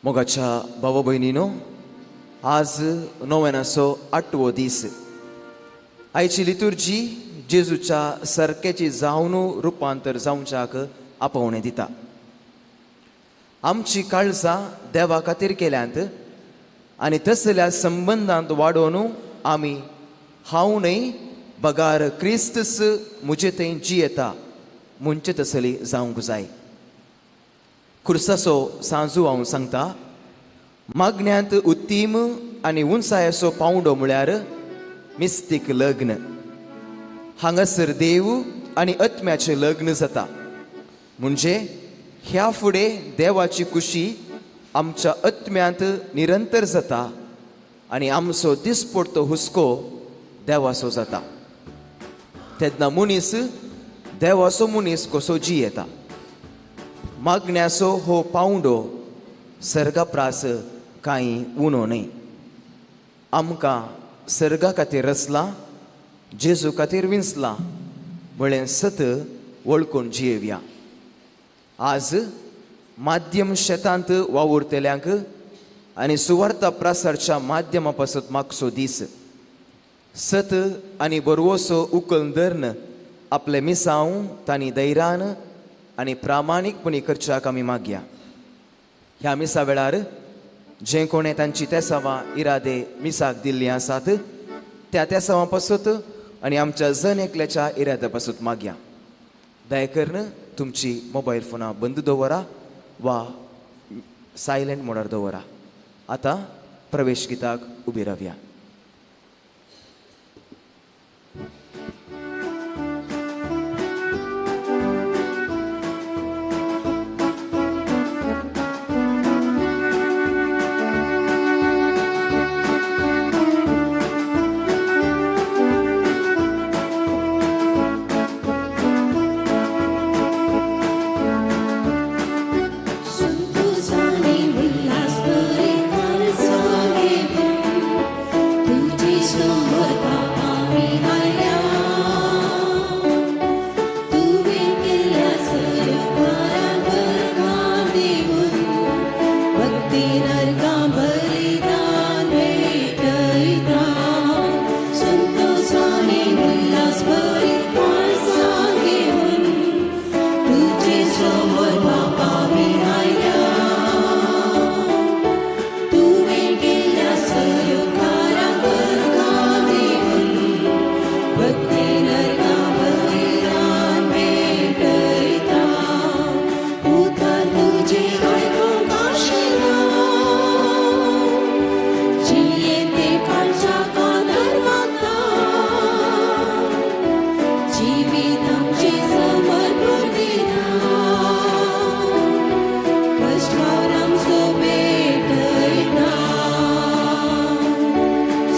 मोगाच्या भाव भयणीनो, आज नोवेनाचो आठवो दीस. आयची लितुर्जी जेजूच्या सारक्याची जावन रुपांतर जावच्याक आपोवणें दिता. आमची काळजां देवा खातीर केल्यांत आनी तसल्या संबंदांत वाडोवन आमी हांव न्हय बगार क्रिस्तस म्हजे थंय जियेता म्हणचे तसली जावंक जाय. खुर्साचो सांजू हांव सांगता, मागण्यांत उत्तीम आनी उंचायेचो पावंडो म्हळ्यार मिस्तीक लग्न. हांगासर देव आनी आत्म्याचें लग्न जाता, म्हणजे ह्या फुडें देवाची खुशी आमच्या आत्म्यांत निरंतर जाता आनी आमचो दिसपडतो हुस्को देवाचो जाता. तेन्ना मनीस देवाचो मनीस कसो जियेता. मागण्याचो हो पावंडो सर्गा प्रास कांय उणो न्हय. आमकां सर्गा खातीर रचलां, जेजू खातीर विंचलां म्हळें सत वळखून जियेवया. आज माध्यम शेतांत वावुरतल्यांक आनी सुवार्ता प्रसारच्या माध्यमा पासत मागचो दीस. सत आनी बरवसो उकल धरून आपले मिसांव तांणी धैर्यान आनी प्रामाणीकपणी करच्याक आमी मागया. ह्या मिसा वेळार जे कोणें तांची तेसावां इरादे मिसाक दिल्लीं आसात त्या तेसावां पासत आनी आमच्या जण एकल्याच्या इराद्या पासत मागया. दया करून तुमची मोबायल फोनां बंद दवरा वा सायलंट मोडार दवरा. आतां प्रवेश गिताक उबी रावया. संतोषाने उल्हास भरीत काळजां तुजे समोर बापा मी आयल्या. तुवें केल्ल्या सगळ्या उपकारांक दिवन भक्तीन अर्घां बलिदान भेटयता. संतोषाने उल्हास भरीत काळजां घेवन तुजे समोर बापा मी आयल्या. तुवें केल्ल्या सगळ्या उपकारांक दिवन भक्तीन अर्घां बलिदान भेटयता. उतर तुजें आयकूंक आशेता, जिणयेंत तें काळजा कानार वागता. जिवीत आमचें समर्पण दिता, कश्टार आमचो भेटयता.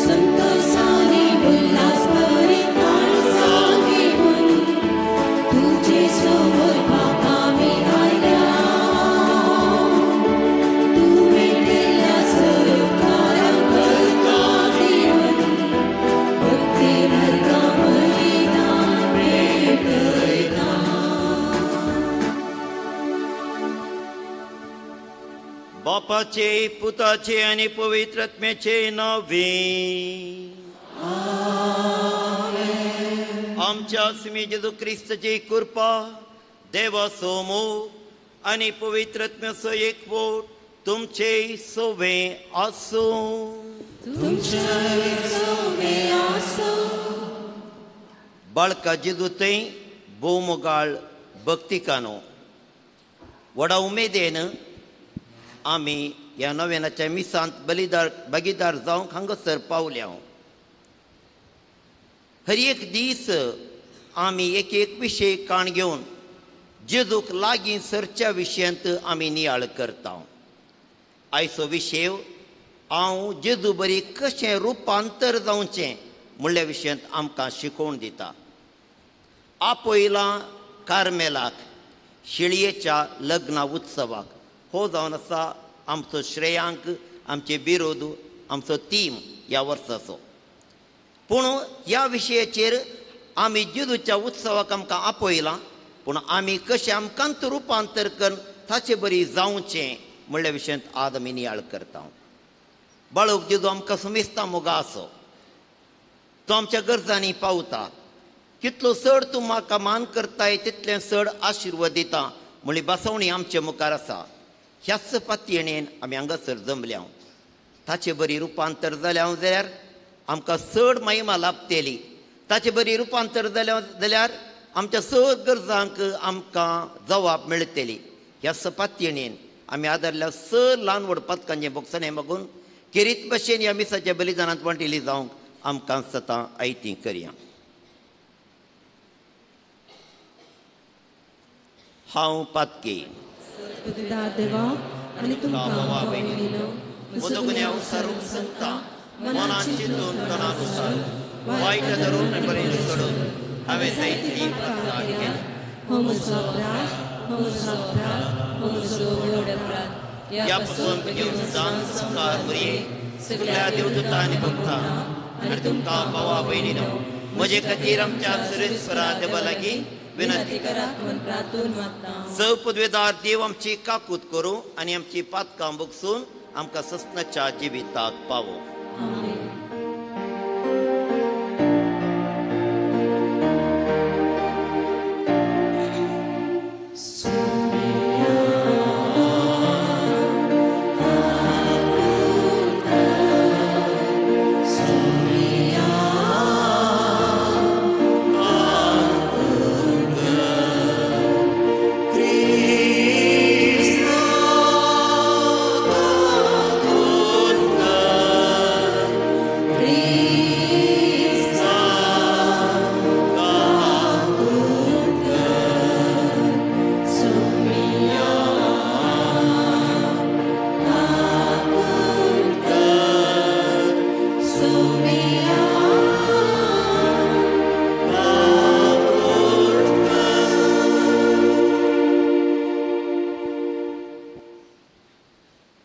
संतोषाने उल्हास भरीत काळजां घेवन तुजे समोर बापा मी आयल्या. तुवें केल्ल्या सगळ्या उपकारांक दिवन भक्तीन अर्घां बलिदान भेटयता. बापाचे, पुताचे आणि पवित्र आत्म्याचे नावे. आमच्या स्वामी जेजू क्रिस्ताची कृपा, देवाचो मोग आणि पवित्र आत्म्याचो एकवट तुमचे सोवे आसूं. तुमचे सोवे आसूं. बाळका जेजू थंय भोवमोगाळ भक्तिकानो, व्हडा उमेदीन आमी ह्या नव्यानाच्या मिसांत बलिदार भागीदार जावंक हांगासर पावल्या. हर एक दीस आमी एक एक विशय काण घेवन जेजूक लागीं सरच्या विशयांत आमी नियाळ करता. आयचो विशय हांव जेजू बरी कशें रुपांतर जावचें म्हणल्या विशयांत आमकां शिकोवन दिता. आपयलां कार्मेलाक शिळयेच्या लग्ना उत्सवाक हो जावन आसा आमचो श्रेयांक, आमचे विरोध, आमचो थीम ह्या वर्साचो. पूण ह्या विशयाचेर आमी जेजूच्या उत्सवाक आमकां आपयलां, पूण आमी कशें आमकांत रुपांतर करून ताचे बरी जावचें. म्हणल्या विशयांत आज आमी नियाळ करता. बाळूक जेजू आमकां सुमेस्ता मोगा आसो, तो आमच्या गरजांनी पावता. कितलो चड तूं म्हाका मान करताय तितलें चड आशिर्वाद दिता म्हणली बसवणी आमचे मुखार आसा. ह्याच पातयेणेन आमी हांगासर जमल्या. ताचे बरी रुपांतर जाल्या जाल्यार आमकां चड महिमा लाभतली. ताचे बरी रुपांतर जाल्या जाल्यार आमच्या चड गरजांक आमकां जवाब मेळटली. ह्या सपातयेणेन आमी आदारल्या चड ल्हान व्हड पदकांचें बोगसणें मागून खेरीत भशेन ह्या मिसाच्या बलिदानांत वांटिल्ली जावंक आमकां सतां आयती करया. हांव पातकी देवा आनी तुमकां भयणीनो म्हजो गुन्यांव सारूंक सांगता, मनान चिंतून तणानुसार वायट धरून बरें सोडून हांवें जायतीं पातकां केलीं. हो म्हजो अपराध, हो म्हजो अपराध, हो म्हजो व्हड अपराध. ह्या पासून बेगीन जावन संस्कार मुरये सगळ्या देवदूतां आनी भक्तां आनी तुमकां भावा भयणीनो म्हजे खातीर आमच्या सुरेश्वरा देवा लागीं विनंती करात म्हूण प्रार्थून मागता. स पदवेदार देव आमची काकूत करूं आनी आमची पातकां बगसून आमकां ससनाच्या जिविताक पावो. आमेन.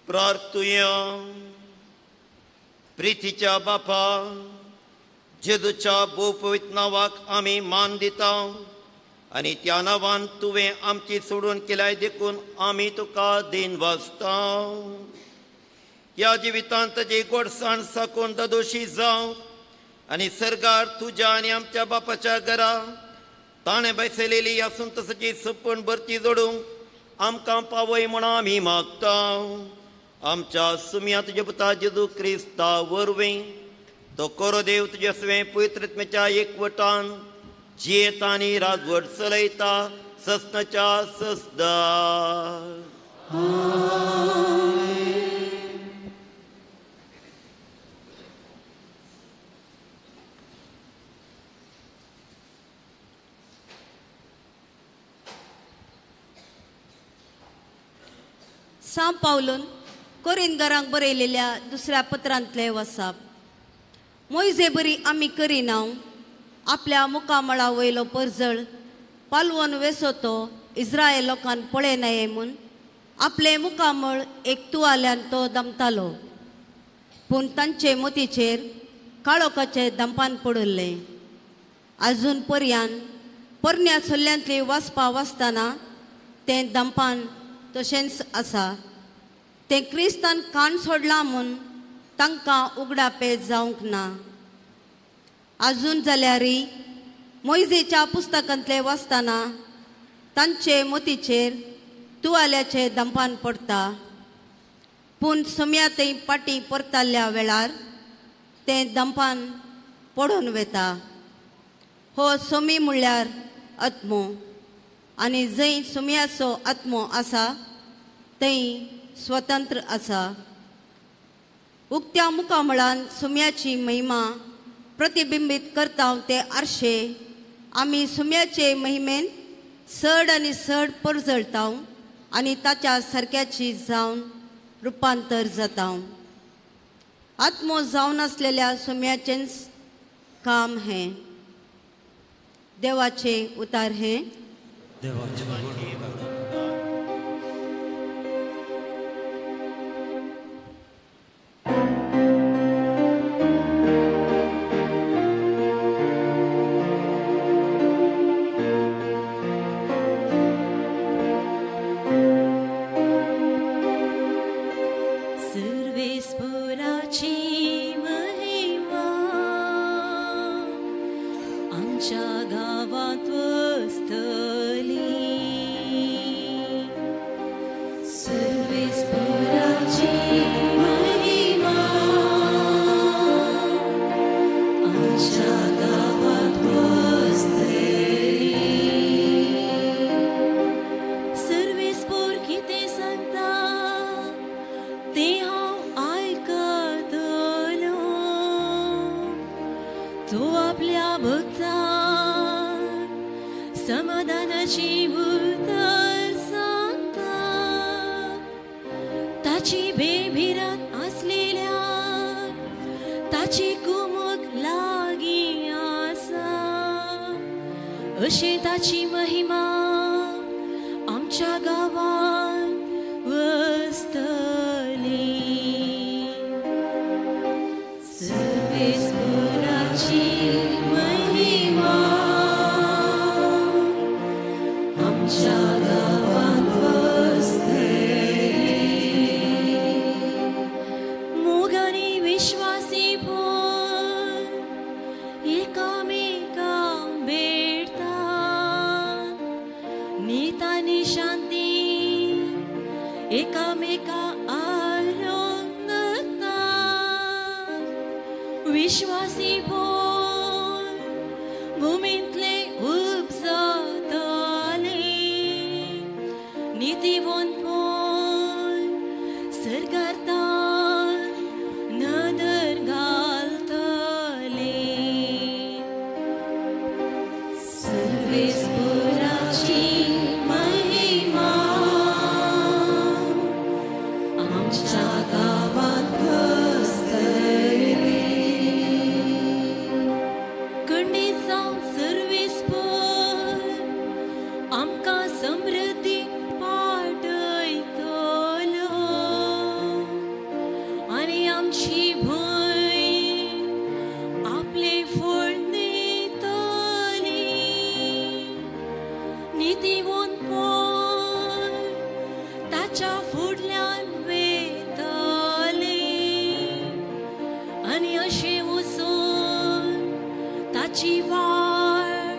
प्रार्थुया. प्रितीच्या बापा, जेजूच्या भोवपवित्र नांवाक आमी मान दिता आनी त्या नांवान तुवें आमची सोडून केल्याय देखून आमी तुका दिन वाचता. ह्या जिवितांत ताजी गोडसाण साकून ददोशी जावं आनी सरकार तुज्या आनी आमच्या बापाच्या घरा ताणें बसयलेली आसून तसची सपन भरती जोडूंक आमकां पावय म्हूण आमी मागता. आमच्या सुम्या तुज्या पुता जेजू क्रिस्ता वरवीं तो कोरो देव तुज्या स्वें पवित्रत्मेच्या एकवटान जियेता आनी राजवट चलयता ससनाच्या ससदा. सां पावलून कोरिनगरांक बरयलेल्या दुसऱ्या पत्रांतले वसाप. मोयजे बरी आमी करिनाव आपल्या मुखामळा वयलो परजळ पालवन वेसो तो इस्रायल लोकान पळयनाये म्हूण आपलें मुखामळ एक तुवाल्यान तो दमतालो, पूण तांचे मोतीचेर काळोखाचें दंपान पडिल्लें. आजून पर्यान पोरण्या सल्ल्यांतली वाचपा वाचतना तें दंपान तशेंच आसा. तें क्रिस्तान कान सोडलां म्हूण तांकां उगडापे जावंक ना. आजून जाल्यारय मोयजेच्या पुस्तकांतलें वाचतना तांचे मोतीचेर तुवाल्याचें दंपान पडटा, पूण सम्या थंय पाटी परताल्ल्या वेळार तें दंपान पडून वता. हो सोमी म्हणल्यार आत्मो आनी जंय सुम्याचो आत्मो आसा थंय स्वतंत्र आसा. उक्त्या मुखामळान सुम्याची महिमा प्रतिबिंबीत करता ते आरशे आमी सुम्याचे महिमेन चड आनी चड परजळटा आनी ताच्या सारक्याची जावन रुपांतर जाता. आत्मो जावन आसलेल्या सुम्याचेंच काम हें. देवाचे उतार हें. देवाचे. आमच्या गांवांत वसतली. सर्वेस्पराची महिमा आमच्या गांवांत वसतली. सर्वेस्पोर कितें सांगता तें हांव आयकतलो. तो आपल्या भक्तांक समाधानाची उतर सांगता. ताची बेभिरात आसलेल्या ताची कुमक लागीं आसा. अशी ताची महिमा आमच्या गांवांत वसतली. सर्वेस्पराची महिमा आमच्या गांवांत वसतली. मोगानी विश्वासी पोर एकामेकां भेटतात. नीत आनी शांती एकामेका आरोग्यतात. विश्वासी पोर भुमींतले उपजतले. नितीवंत पोर सरकारतान नदर घालतले. सर्वेस्पराची महिमा आमच्या गांवांत वसतली. खंडीत जावन सर्वेस्पर आमकां समृद्धी पाटयतलो आनी आमची भूंय आपले फळ दितली. नितीवंत पोर ताच्या फुडल्यान वेतले आनी अशें वचून ताची वाट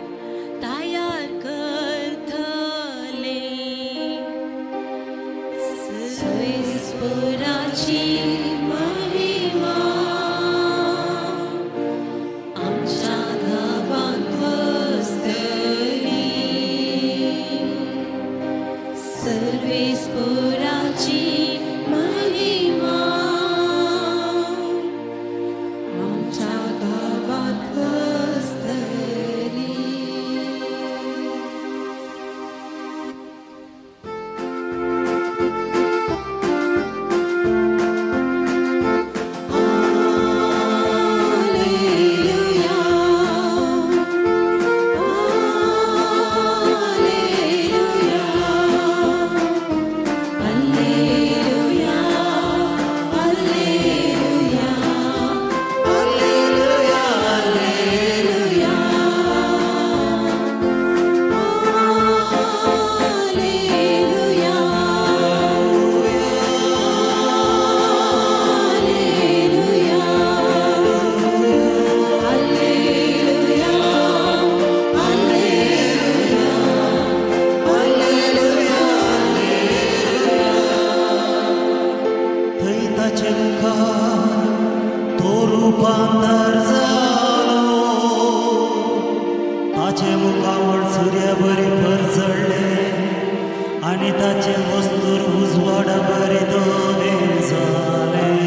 तयार करतले. सर्वेस्पराची महिमा आमच्या गांवांत वसतली. सर्वेस्पराची महिमा आमच्या गांवांत वसतली. थंय ताचे मुखार तो रुपांतर जालो. ताचे मुखावळ सुर्या बरी परजळ्ळें आनी ताचें वस्तूर उजवाडा बरी धवें जालें.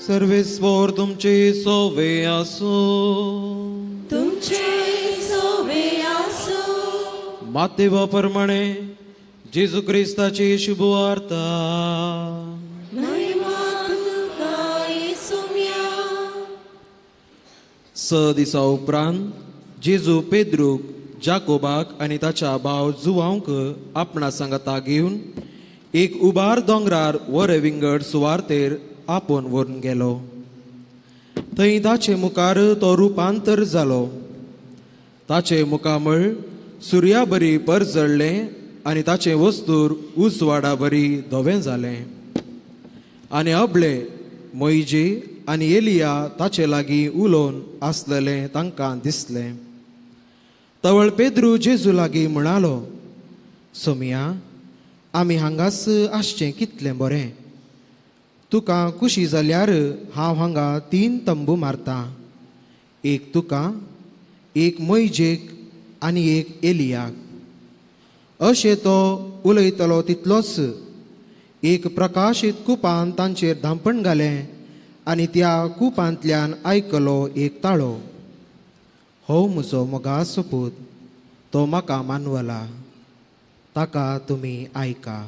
सर्वेस्पोर तुमचे सोवे आसो. तुमचे सोवे आसूं. मातेवा प्रमाणे जेजू क्रिस्ताची शुभवार्ता. महिमा तुका येसुम्या. 6 दिसा उपरांत जेजू पेद्रूक, जाकोबाक आनी ताच्या भाव जुवांक आपणा सांगाता घेवन एक उबार दोंगरार वरे विंगड सुवार्तेर आपोवन व्हरून गेलो. थंय ताचे मुखार तो रुपांतर जालो. ताचे मुखामळ सुर्या बरी परजळ्ळें आनी ताचें वस्तूर उजवाडा बरी धवें जालें. आनी अबले मोयजे आनी एलिया ताचे लागीं उलोवन आसलेलें तांकां दिसलें. तवळ पेद्रू जेजू लागीं म्हणालो, सोमिया, आमी हांगाच आसचें कितलें बरें. तुका खुशी जाल्यार हांव हांगा 3 तंबू मारतां, एक तुका, एक मोयजेक आनी एक एलियाक. अशें तो उलयतलो तितलोच एक प्रकाशीत कुपान तांचेर धांपण घालें आनी त्या कुपांतल्यान आयकलो एक ताळो, हो म्हजो मोगा सोपूत, तो म्हाका मानवला, ताका तुमी आयका.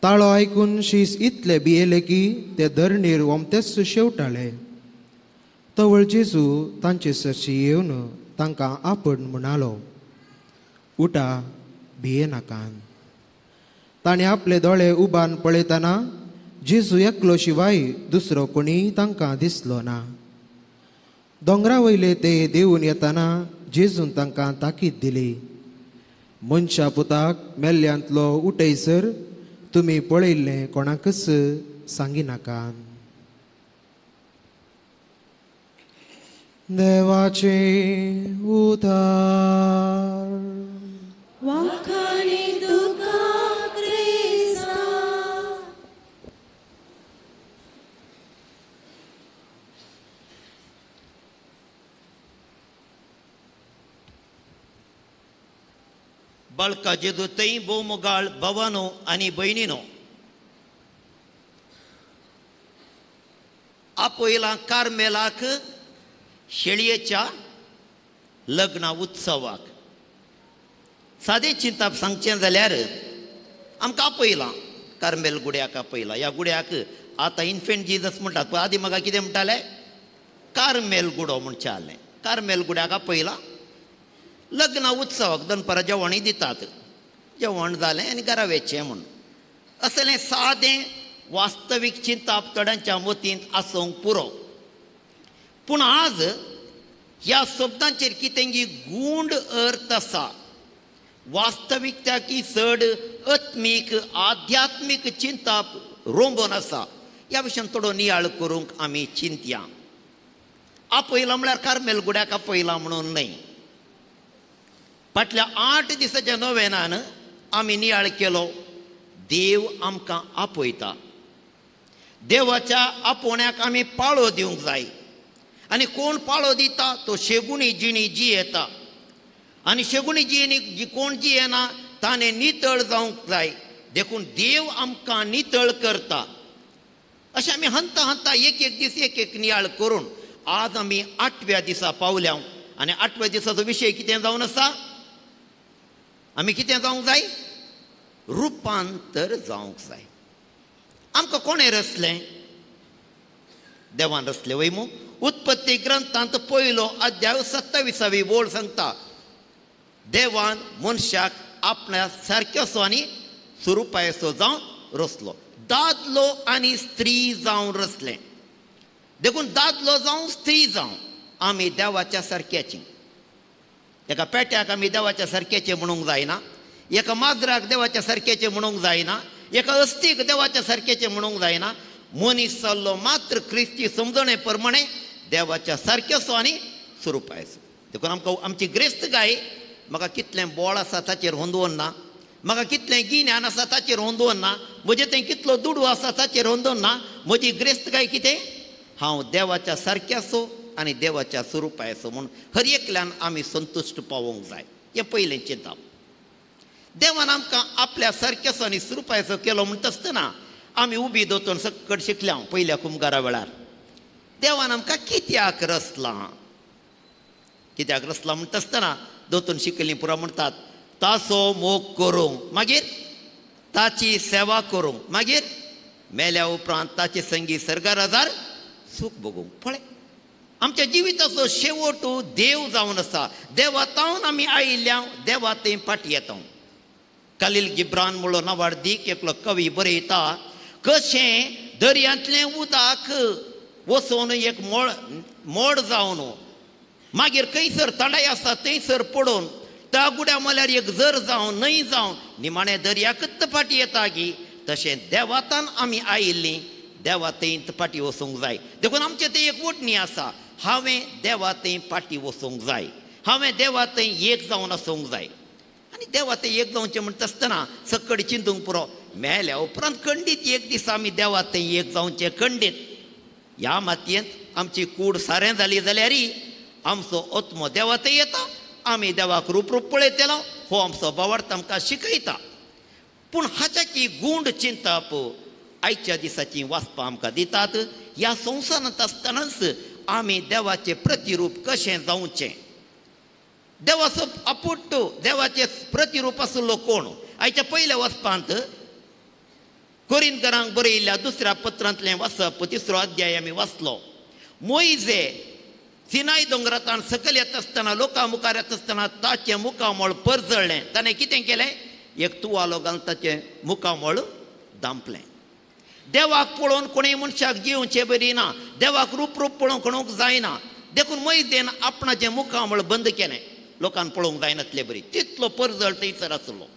ताळो आयकून शीस इतले भियेले की ते धरणीर वमतेच शेवटाले. तवळ जेजू तांचे सरशी येवन तांकां आपण म्हणालो, उठा, भियेनाकान. ताणें आपले दोळे उबान पळयतना जेजू एकलो शिवाय दुसरो कोणी तांकां दिसलो ना. दोंगरा वयले ते देवून येतना जेजून तांकां ताकीद दिली, मनशा पुताक मेल्ल्यांतलो उठयसर तुमी पळयल्लें कोणाकच सांगिनाका. देवाचें उदार. वाखाणी तुका क्रिस्ता. बाळका जेजू थंय भोवमोगाळ भावानो आनी भयणीनो, आपयलां कार्मेलाक शेळयेच्या लग्ना उत्सवाक. सादें चिंताप सांगचें जाल्यार आमकां आपयलां कार्मेल गुड्याक आपयलां. ह्या गुड्याक आतां इन्फेंट जिजस म्हणटात, पूण आदीं म्हाका कितें म्हणटालें, कार्मेल गुडो म्हणचें आहलें. कार्मेल गुड्याक आपयलां लग्ना उत्सवाक. दनपारां जेवणूय दितात, जेवण जालें आनी घरा वचचें म्हूण. असलें सादें वास्तवीक चिंताप थोड्यांच्या मतींत आसूंक पुरो. पूण आज ह्या शब्दांचेर कितेंगी गूंड अर्थ आसा. वास्तविकता की चड आत्मीक आध्यात्मीक चिंताप रोंबोन आसा. ह्या विशयान थोडो नियाळ करूंक आमी चिंतया. आपयलां म्हळ्यार कार्मेल गुड्याक आपयलां म्हणून न्हय. फाटल्या 8 दिसाच्या नोवेनान आमी नियाळ केलो, देव आमकां आपयता. देवाच्या आपोवण्याक आमी पाळो दिवंक जाय. आनी कोण पाळो दिता तो शेगुणी जिणी जियेता. आनी शेगुणी जिणी कोण जियेना ताणें नितळ जावंक जाय. देखून देव आमकां नितळ करता. अशें आमी हंता हंता एक एक दीस एक एक नियाळ करून आज आमी 8व्या दिसा पावल्या. आनी 8व्या दिसाचो विशय कितें जावन आसा, आमी कितें जावंक जाय, रुपांतर जावंक जाय. आमकां कोणें रचलें? देवान रचलें वय मू. उत्पत्ती ग्रंथांत 1 अध्याय 27वी ओळ सांगता, देवान मनशाक आपल्या सारक्योसो आनी सुरुपायसो जावन रचलो. दादलो आनी स्त्री जावन रचलें. देखून दादलो जावं स्त्री जावं आमी देवाच्या सारक्याची. एका पेट्याक आमी देवाच्या सारक्याचें म्हणूंक जायना, एका माजराक देवाच्या सारक्याचें म्हणूंक जायना, एका अस्तीक देवाच्या सारक्याचें म्हणूंक जायना. मनीस जाल्लो मात्र क्रिस्ती समजणे प्रमाणे देवाच्या सारक्याचो आनी स्वरुपायचो. देखून आमकां आमची ग्रेस्त गाय म्हाका कितलें बोळ आसा ताचेर होंदोवन ना, म्हाका कितलें गिन्यान आसा ताचेर होंदोवन ना, म्हजें तें कितलो दुडू आसा ताचेर होंदोवन ना. म्हजी ग्रेस्त गाय कितें, हांव देवाच्या सारक्याचो आनी देवाच्या स्वरुपायचो म्हूण हर एकल्यान आमी संतुश्ट पावोवंक जाय. हें पयलें चिंतप. देवान आमकां आपल्या सारक्याचो आनी स्वरुपायचो केलो म्हणटा आसतना आमी उबी दोतोन सकट शिकल्या पयल्या कुमगारा वेळार. देवान आमकां कित्याक रचलां, कित्याक रचलां म्हणटा आसतना दोतोन शिकलीं पुरो म्हणटात, ताचो मोग करूंक, मागीर ताची सेवा करूंक, मागीर मेल्या उपरांत ताचे संगी सर्गार हजार सूख भोगूंक. पळय आमच्या जिविताचो शेवट देव जावन आसा. देवा तावन आमी आयिल्ल्या देवा थंय फाटी येता. कलील गिब्रान म्हणलो नावाडदीक एकलो कवी बरयता, कशें दर्यांतलें उदक वचून एक मोड जावन मागीर खंयसर तणाय आसा थंयसर पडून त्या गुड्या म्हळ्यार एक जर जावन न्हंय जावन निमाणें दर्याकच फाटी येता गी, तशें देवातान आमी आयिल्लीं देवा थंय फाटी वचूंक जाय. देखून आमचें तें एक ओडणी आसा, हांवें देवा थंय फाटी वचूंक जाय, हांवें देवा थंय एक जावन आसूंक जाय. आनी देवा थंय एक जावचें म्हणटा आसतना सकड चिंतूंक पुरो, मेल्या उपरांत खंडीत एक दीस आमी देवा थंय एक जावचें खंडीत. ह्या मातयेंत आमची कूड सारें जाली जाल्यार आमचो आत्मो देवा थंय येता, आमी देवाक रूप रूप पळयतलो, हो आमचो भावार्थ आमकां शिकयता. पूण हाच्याची गूंड चिंतप आयच्या दिसाची वाचपां आमकां दितात. ह्या संवसारांत आसतनाच आमी देवाचें प्रतिरूप कशें जावचें, देवाचो आपुट्टो देवाचें प्रतिरूप आशिल्लो कोण? आयच्या पयल्या वाचपांत कोरिंतकारांक बरयिल्ल्या दुसऱ्या पत्रांतलें वाचप, तिसरो अध्याय आमी वाचलो. मोयजे सिनाय दोंगरांत सकयल येता आसतना, लोकां मुखार येता आसतना ताचें मुखामळ परजळ्ळें. ताणें कितें केलें? एक तुवालो घालून ताचें मुखामळ दांपलें. देवाक पळोवन कोणूय मनशाक जिवचें बरी ना, देवाक रूप रूप पळोवंक कोणूक जायना. देखून मोयजेन आपणाचें मुखामळ बंद केलें, लोकांक पळोवंक जायनातले बरी, तितलो परजळ थंयसर आसलो.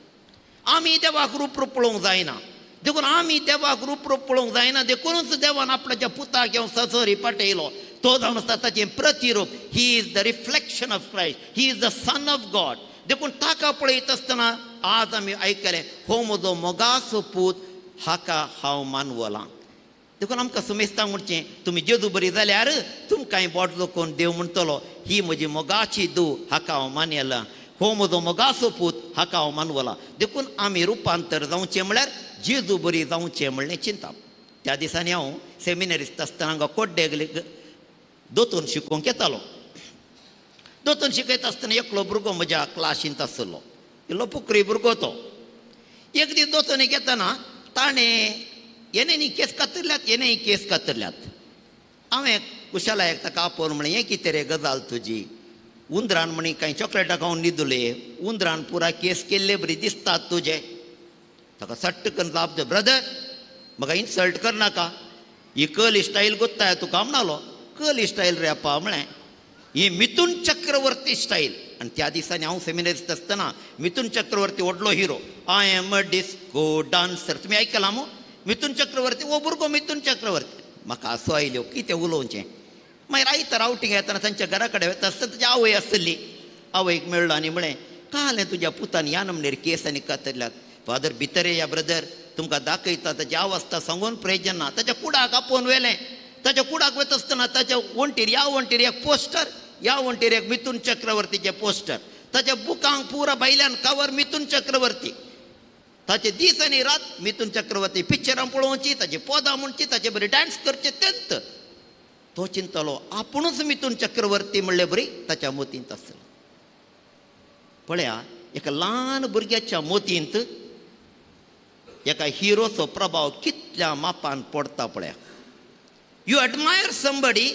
आमी देवाक रूप रूप पळोवंक जायना, देखून आमी देवाक रूप रूप पळोवंक जायना, देखूनच देवान आपणाच्या पुताक घेवन ससरी पाटयलो. तो जावन आसता ताचें प्रतिरूप. He is the reflection of Christ, he is the son of God. देखून ताका पळयत आसतना आज आमी आयकलें, हो म्हजो मोगाचो पूत, हाका हांव मानवलां. देखून आमकां सुमेस्तांक म्हणचें, तुमी जेजू बरी जाल्यार तुमकांय बोटलो कोण देव म्हणटलो, ही म्हजी मोगाची दू, हाका हांव मानयलां, हो म्हजो मोगाचो पूत, हाका हांव मानवलां. देखून आमी रुपांतर जावचें म्हळ्यार जेजू बरी जावचें म्हणलें चिंता. त्या दिसांनी हांव सेमिनरिस्त आसतना हांगा कोड्डे दोतोन शिकोवंक येतालो. दोतोन शिकयता आसतना एकलो भुरगो म्हज्या क्लासींत आसलो, इल्लो पुकरी भुरगो तो. एक दीस दोतोनीक येतना ताणें येणें केस कातरल्यात, येणें केस कातरल्यात. हांवें कुशालायक ताका आपोवन म्हणलें, हें कितें रे गजाल तुजी? उंदरान म्हणी कांय चॉकलेटां खावन न्हिदले, उंदरान पुरा केस केल्ले बरी दिसतात तुजे. ताका सट्ट करून जाप दी, ब्रदर म्हाका इन्सल्ट करनाका, ही कली स्टायल गोत्ताय तुका म्हणालो. कली स्टायल रे आपा म्हळें, ही मिथुन चक्रवर्ती स्टायल. आनी त्या दिसांनी हांव सेमिनरिस्ट आसतना मिथुन चक्रवर्ती व्हडलो hero, I am a disco dancer, तुमी आयकलां मू? मिथुन चक्रवर्ती हो भुरगो मिथुन चक्रवर्ती. म्हाका हांसो आयल्यो, कितें उलोवचें. मागीर आयतार आवटींग येतना तांच्या घरा कडेन वता आसतना ताची आवय आसली, आवयक मेळ्ळो आनी म्हळें, कालें तुज्या पुतान ह्या नमनेर केस आनी कातरल्यात. फादर भितर या ब्रदर, तुमकां दाखयता ताची अवस्था सांगून प्रयोजन ना. ताच्या कुडाक आपोवन व्हेलें. ताच्या कुडाक वता आसतना ताच्या वण्टीर, ह्या वण्टीर एक पोस्टर, ह्या वण्टीर एक मिथुन चक्रवर्तीचें पोस्टर, ताच्या बुकांक पुरा भायल्यान कवर मिथुन चक्रवर्ती. ताचे दीस आनी रात मिथुन चक्रवर्ती पिक्चरां पळोवची, ताची पदां म्हणची, ताचे बरी डान्स करचे. तेंत तो चिंतलो आपुणूच मिथुन चक्रवर्ती म्हणले बरी ताच्या मोतींत आसलो. पळया, एका ल्हान भुरग्याच्या मोतींत एका हिरोचो प्रभाव कितल्या मापान पडटा पळया. You admire somebody,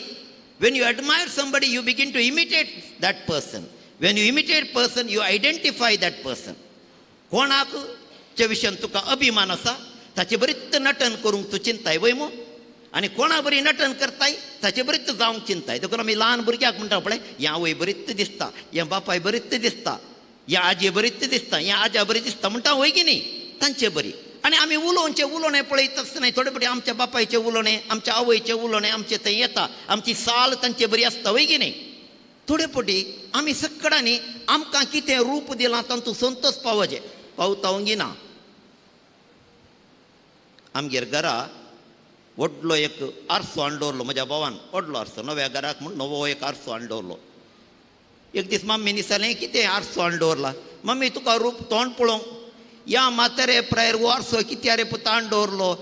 when you admire somebody you begin to imitate that person, when you imitate person you identify that person. कोणाक च्या विशयान तुका अभिमान आसा ताचे बरीच नटन करूंक तूं चिंताय वय मू, आनी कोणा बरी नटन करताय ताचे बरीच जावंक चिंताय. देखून आमी ल्हान भुरग्याक म्हणटा, पळय ह्या आवय बरीच दिसता, ह्या बापाय बरीच दिसता, ह्या आजये बरीच दिसता, ह्या आज्या बरी दिसता म्हणटा वय की न्ही, तांचे बरी. आनी आमी उलोवचें उलोवणें पळयत आसतना थोडे फावटी आमच्या बापायचें उलोवणें, आमच्या आवयचें उलोवणें आमचें थंय येता, आमची साल तांचे बरी आसता वय की न्ही. थोडे फावटी आमी सकडांनी आमकां कितें रूप दिलां तातूंत संतोष पावचें पावता ना. आमगेर घरा व्हडलो एक आरसो हाडून दवरलो म्हज्या भावान, व्हडलो आरसो नव्या घराक म्हूण नवो एक आरसो हाडून दवरलो. एक दीस मम्मीन विचारलें, कितें आरसो हाडून दवरला? मम्मी तुका रूप तोंड पळोवंक ह्या म्हातारे प्रायर हो आरसो कित्या रे पुता हाडून दवरलो?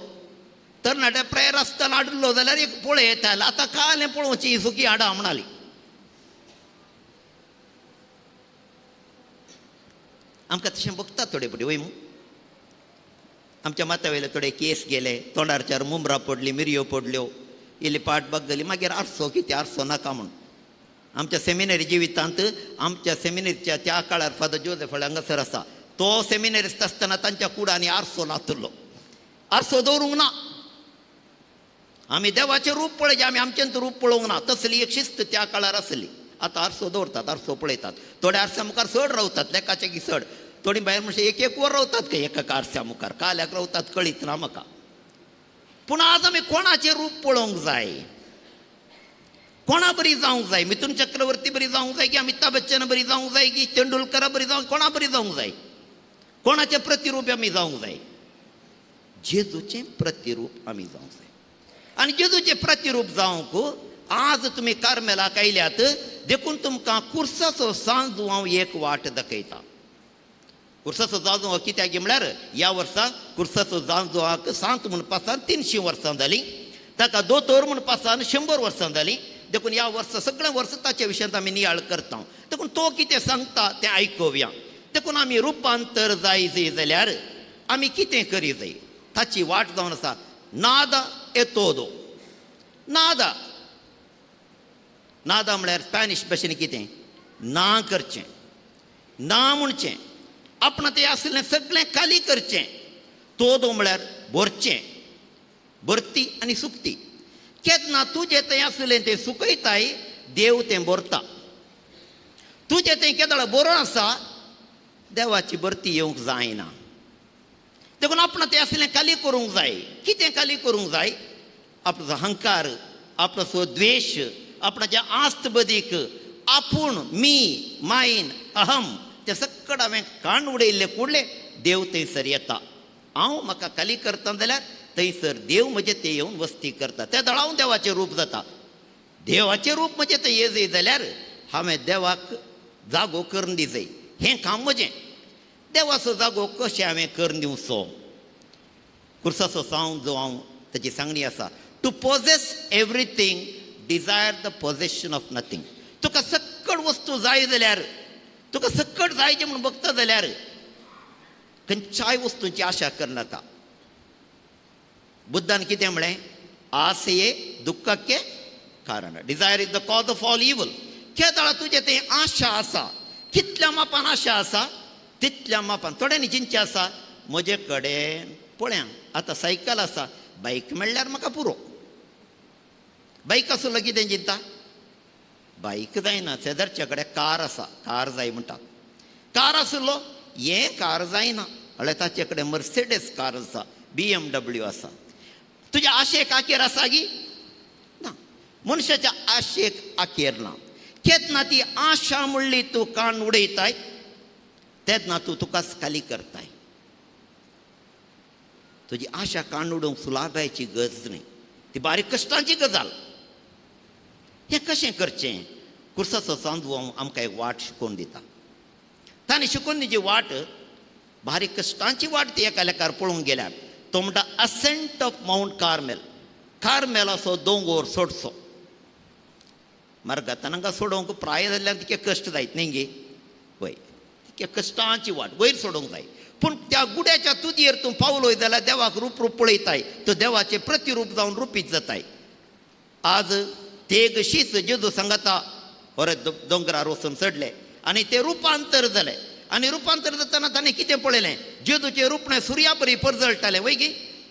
तरणाट्या प्रायर आसतना हाडलो जाल्यार एक पळय येतालें, आतां कालें पळोवची ही सुकी हाडा म्हणाली. आमकां तशें बघता थोडे फावटी वय मू. आमच्या माथ्या वयले थोडे केस गेले, तोंडार चार मुमरां पडली, मिरयो पडल्यो, इल्ली पाट बागली, मागीर आरसो कितें आरसो नाका म्हूण. आमच्या सेमिनरी जिवितांत आमच्या सेमिनरीच्या त्या काळार फादर जोसेफ हांगासर आसा, तो सेमिनरिस्ट आसतना तांच्या कुडांनी आरसो नातलो, आरसो दवरूंक ना. आमी देवाचें रूप पळयचें, आमी आमचें रूप पळोवंक ना. तसली एक शिस्त त्या काळार आसली. आतां आरसो दवरतात, आरसो पळयतात, थोडे आरश्या मुखार चड रावतात, लेखाचे की चड, थोडी भायर म्हणचे एक एक वर रावतात काय एका आरश्या मुखार, काल्याक रावतात कळीत ना म्हाका. पूण आज आमी कोणाचें रूप पळोवंक जाय, कोणा बरी जावंक जाय? मिथुन चक्रवर्ती बरी जावंक जाय की अमिताभ बच्चन बरी जावंक जाय की तेंडुलकरा बरी जावंक, कोणा बरी जावंक जाय? कोणाचें प्रतिरूप आमी जावंक जाय? जेजूचें प्रतिरूप आमी जावंक जाय. आनी जेजूचें प्रतिरूप जावंक आज तुमी कार्मेलाक आयल्यात, देखून तुमकां कुर्साचो सांजू हांव एक वाट दाखयता. कुर्साचो जांजू हो कित्याक म्हळ्यार ह्या वर्सा कुर्साचो जांजवाक सांत म्हूण पासान 300 वर्सां जालीं, ताका दोतोर म्हूण पासान 100 वर्सां जालीं. देखून ह्या वर्सा सगळें वर्स ताच्या विशयांत आमी नियाळ करता. देखून तो कितें सांगता तें आयकुया. देखून आमी रुपांतर जाय जाय जाल्यार आमी कितें करी जाय, ताची वाट जावन आसा नादा येतोदो. नादा, नादा म्हळ्यार स्पॅनिश भाशेन कितें ना करचें, ना म्हणचें, आपणा तें आशिल्लें सगळें खाली करचें. तोदो म्हळ्यार भरचें, भरती आनी सुकती. केन्ना तुजें थंय आशिल्लें तें सुकयताय, देव तें भरता. तुजें तें केदळ बरो आसा, देवाची भरती येवंक जायना. देखून आपणा तें आशिल्लें खाली करूंक जाय. कितें खाली करूंक जाय? आपलो अहंकार, आपलो द्वेश, आपणाचे आस्त बदीक, आपूण, मी, मायन, अहम, ते सगळं हांवें काण उडयल्लें कुडलें, देव थंयसर येता. हांव म्हाका खाली करता जाल्यार थंयसर देव म्हजें ते येवन वस्ती करता. त्या दळा हांव देवाचें रूप जाता. देवाचें रूप म्हजें तें ये जाय जाल्यार हांवें देवाक जागो करून दी जाय. हें काम म्हजें. देवाचो जागो कशें हांवें करून दिवचो? कुर्साचो सावंत जो हांव ताची सांगणी आसा, to possess everything desire the possession of nothing. तुका सक्कड वस्तू जाय जाल्यार, तुका सक्कड जायचें म्हूण बघता जाल्यार खंयच्याय वस्तूंची आशा करनाका. बुद्धान कितें म्हळें? आशये दुःखाके कारण. Desire is the cause of all evil. केदळा तुजें तें आशा आसा, कितल्या मापान आशा आसा तितल्या मापान. थोड्यांनी चिंतचें आसा म्हजे कडेन पळया आतां सायकल आसा, बायक मेळ्ळ्यार म्हाका पुरो. बायक आसलो कितें चिंता? बायक जायना, शेजारच्या कडेन कार आसा, कार जाय म्हणटा. कार आसलो हें कार जायना, म्हळ्यार ताचे कडेन मर्सिडीस कार आसा, BMW आसा. तुज्या आशेक आकेर आसा गी? ना. मनशाच्या आशेक आकेर ना. केन्ना ती आशा म्हणली तूं कान उडयताय, तेन्ना तूं तुकाच खाली करताय. तुजी आशा कान उडोवंक सुलाभायची गरज न्हय, ती बारीक कश्टांची गजाल. हें कशें करचें? कुर्साचो सांजू आमकां एक वाट शिकोवन दिता. ताणें शिकोवन दिवची वाट बारीक कश्टांची वाट. ती एका लेखार पळोवंक गेल्यार तो म्हणटा असेंट ऑफ मावंट कार्मेल. कार्मेलाचो दोंगोर सोडचो. मार्गातान हांगा सोडोवंक प्राय जाल्ल्यान तितके कश्ट जायत न्ही गे, वय तितके कश्टांची वाट वयर सोडोवंक जाय. पूण त्या गुड्याच्या तुदयेर तूं पावलोय जाल्यार देवाक रूप रूप पळयताय, तो देवाचें प्रतिरूप जावन रुपीत जाताय. आज तेग शीस जेजू सांगता परत दोंगरार वचून चडले आनी ते रुपांतर जालें. आनी रुपांतर जातना ताणें कितें पळयलें? जेजूचें रुपणें सुर्या बरी परजळटालें वय गी,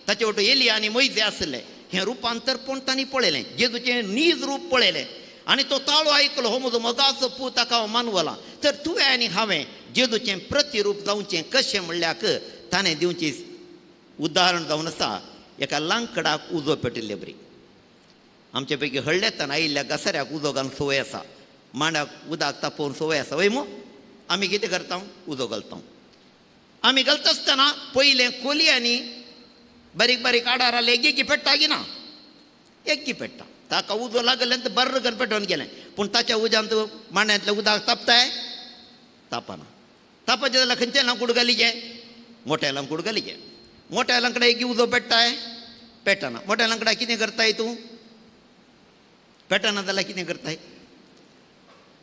ताचे वटेन एलिया आनी मोयजे आसले. हें रुपांतर पूण तांणी पळयलें, जेजूचें नीज रूप पळयलें आनी तो ताळो आयकलो, हो म्हजो मोगाचो पूत, ताका हांव मानवला. तर तुवें आनी हांवें जेजूचें प्रतिरूप जावचें कशें म्हणल्याक ताणें दिवची उदाहरण जावन आसा एका लांकडाक उजो पेटिल्ले बरी. आमचे पैकी हळ्ळेतान आयिल्ल्या घसाऱ्याक उजो घालून संवय आसा, मांडाक उदक तापोवन संवय आसा वय मू. आमी कितें करता? उजो घालता. आमी घालता आसतना पयलें कोलयांनी बारीक बारीक आडार आले, एगी पेट्टा गी ना, एगी पेट्टा. ताका उजो लागलें तर बर्र करून पेटोवन गेलें. पूण ताच्या उज्यांत मांड्यांतलें उदक तापताय? तापना. तापाचें जाल्यार खंयचें लांकूड घालीचें? मोट्या लांकूड घालीचें. मोट्या लांकडा एगी उजो पेट्टाय? पेटना. मोट्या लांकडा कितें करताय तूं? पेटना जाल्यार कितें करताय?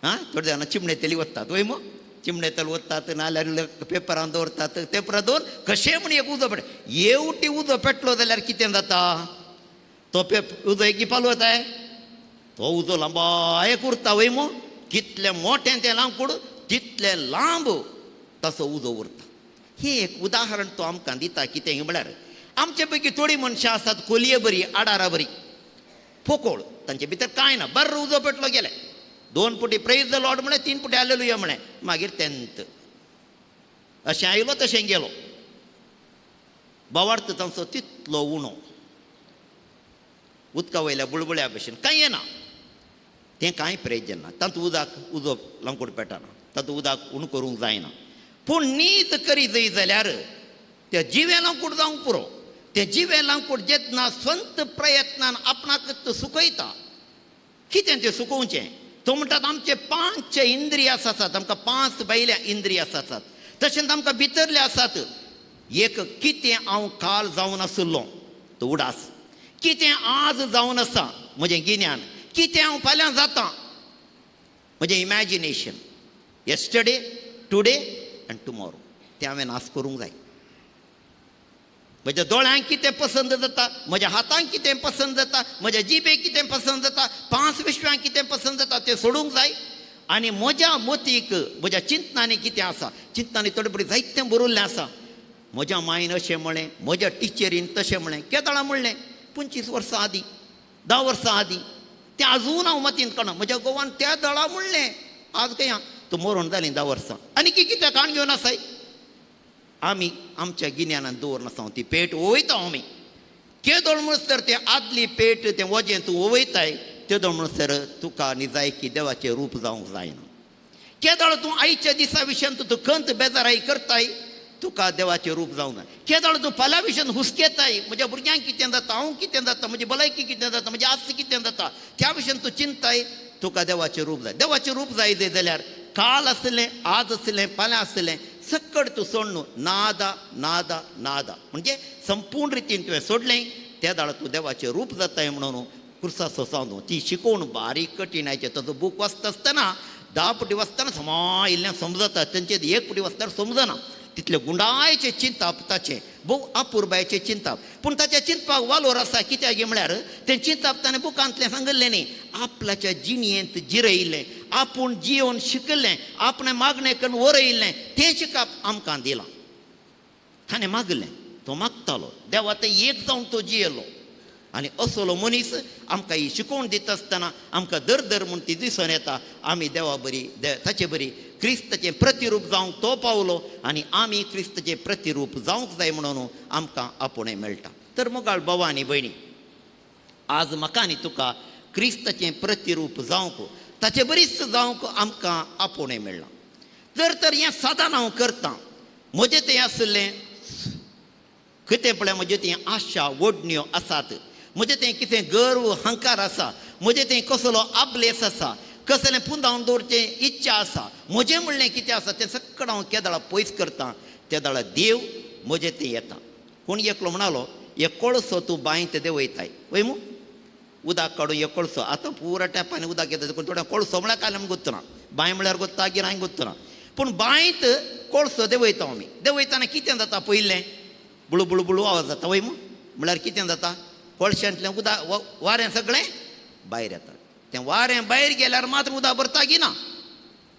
आं, थोडे जाणां चिमणे तेली वतात वय मू, चिमणे तेल वतात, नाल्यार पेपरान दवरतात. पेपरां दवर कशें म्हण एक उजो पेट, येवटी उजो पेटलो जाल्यार कितें जाता? तो उजो एकी पालवताय, तो उजो लांबाय उरता वय मू. कितलें मोटें तें लांकूड तितलें लांब ताचो उजो उरता. हें एक उदाहरण तो आमकां दिता. कितें म्हळ्यार आमचे पैकी थोडीं मनशां आसात कोलये बरी, आडारा बरी, पोकोळ, तांचे भितर कांय ना. बरो उजो पेटलो गेले, 2 पुटी प्रेज the Lord म्हळें, 3 पुटी हालेलुया म्हळें, मागीर तेंत अशें आयलो तशें गेलो. भावार्थ तांचो तितलो उणो, उदका वयल्या बुळबुळ्या भशेन कांय येना. तें कांय प्रयोजन ना. तातूंत उदक उजो लांकूड पेटना, तातूंत उदक उणो करूंक जायना. पूण नीज करी जय जाल्यार त्या जिवें लांकूड जावंक पुरो. तें जिवें लांकूड जेन्ना स्वंत प्रयत्नान आपणाक सुकयता, कितें तें सुकोवचें? तो म्हणटात आमचे 5 इंद्रिय आसात, आमकां 5 भायल्या इंद्रिय आसात, तशेंच आमकां भितरले आसात. एक कितें हांव काल जावन आशिल्लो तो उडास, कितें आज जावन आसा म्हजें गिन्यान, कितें हांव फाल्यां जाता म्हजें imagination, yesterday, today and tomorrow, तें हांवें नाश करूंक जाय. म्हज्या दोळ्यांक कितें पसंत जाता, म्हज्या हातांक कितें पसंत जाता, म्हज्या जिबेक कितें पसंत जाता, 5 विश्वांक कितें पसंत जाता तें सोडूंक जाय. आनी म्हज्या मतीक, म्हज्या चिंतनांनी कितें आसा, चिंतनांनी थोडे थोडे जायतें बरयल्लें आसा. म्हज्या मायन अशें म्हळें, म्हज्या टिचरीन तशें म्हळें, केदळा म्हणलें 25 वर्सां आदीं, 10 वर्सां आदीं, तें आजून हांव मतींत काडना. म्हज्या घोवान त्या दळा म्हणलें, आज खंय तूं मरोण जालीं 10 वर्सां, आनी कितें काण घेवन आसाय. आमी आमच्या गिन्यानान दवरनासता ती पेट ओवयता आमी. केदोळ म्हणसर तें आदली पेट तें वजें तूं ओवयताय, तेदोळ म्हणसर तुका निजायकी देवाचें रूप जावंक जायना. केदोळ तूं आयच्या दिसा विशयान तूं खंत बेजाराय करताय, तुका देवाचें रूप जावंक जाय. केदोळ तूं फाल्यां विशयान हुस्केताय, म्हज्या भुरग्यांक कितें जाता, हांव कितें जाता, म्हजी भलायकी कितें जाता, म्हजी आस्त कितें जाता, त्या विशयान तूं चिंताय, तुका देवाचें रूप जाय. देवाचें रूप जाय जाल्यार काल आसलें, आज आसलें, फाल्यां आसलें, सक्कड तूं सोडून नादा नादा नादा म्हणजे संपूर्ण रितीन तुवें सोडलें, त्या दाळ तूं देवाचें रूप जाताय म्हणून कुर्साचो सांगू. ती शिकोवण बारीक कठीणायचें. ताचो बूक वाचता आसतना 10 पुटी वाचतना समा इल्लें समजता, तेंचे 1 पुटी वाचतना समजना. तितलें गुंडायचें चिंताप ताचें, भोव अपुरबायचें चिंताप. पूण ताच्या चिंतपाक वालोर आसा. कित्याक म्हळ्यार तें चिंताप ताणें बुकांतलें सांगिल्लें न्ही, आपल्याच्या जिणयेंत जिरयिल्लें, आपूण जियोवन शिकल्लें, आपणें मागणें करून वरयिल्लें, तें शिकप आमकां दिलां. ताणें मागलें, तो मागतालो, देवा तें एक जावन तो जियेलो. आनी असलो मनीस आमकां ही शिकोवण दिता आसतना आमकां दर दर म्हूण ती दिसून येता. आमी देवा बरी, ताचे बरी क्रिस्ताचें प्रतिरूप जावंक तो पावलो आनी आमी क्रिस्ताचें प्रतिरूप जावंक जाय म्हणून आमकां आपोवणें मेळटा. तर मोगाळ भाव आनी भयणी, आज म्हाका आनी तुका क्रिस्ताचें प्रतिरूप जावंक, ताचे बरीच जावंक आमकां आपोवणें मेळ्ळां. जर तर हें सादान हांव करतां, म्हजें तें आशिल्लें कितें पळय, म्हजें तें आशा ओडण्यो आसात, म्हजें तें कितें गर्व हंकार आसा, म्हजें तें कसलो आबलेस आसा, कसलें पुंदावन दवरचें इच्छा आसा, म्हजें म्हणलें कितें आसा तें सगळें हांव केदळा पयस करतां, तेदळा देव म्हजें तें येता. कोण एकलो म्हणालो, एक कोळसो तूं बांयत देंवयताय वय मू, उदक काडून एक कोळसो, आतां पुरा टॅपांनी उदक येता, देखून थोड्या कोळसो म्हळ्यार कांय आमकां गोत्तना, बांय म्हळ्यार गोत्ता गिरांय गोत्तना, पूण बांयत कोळसो देंवयता आमी. देंवयतना कितें जाता, पयलें बुळू बुळू बुळू आवाज जाता वय मू, म्हळ्यार कितें जाता, कोळशांतलें उदक वारें सगळें भायर येता. तें वारें भायर गेल्यार मात्र उदक भरता की ना.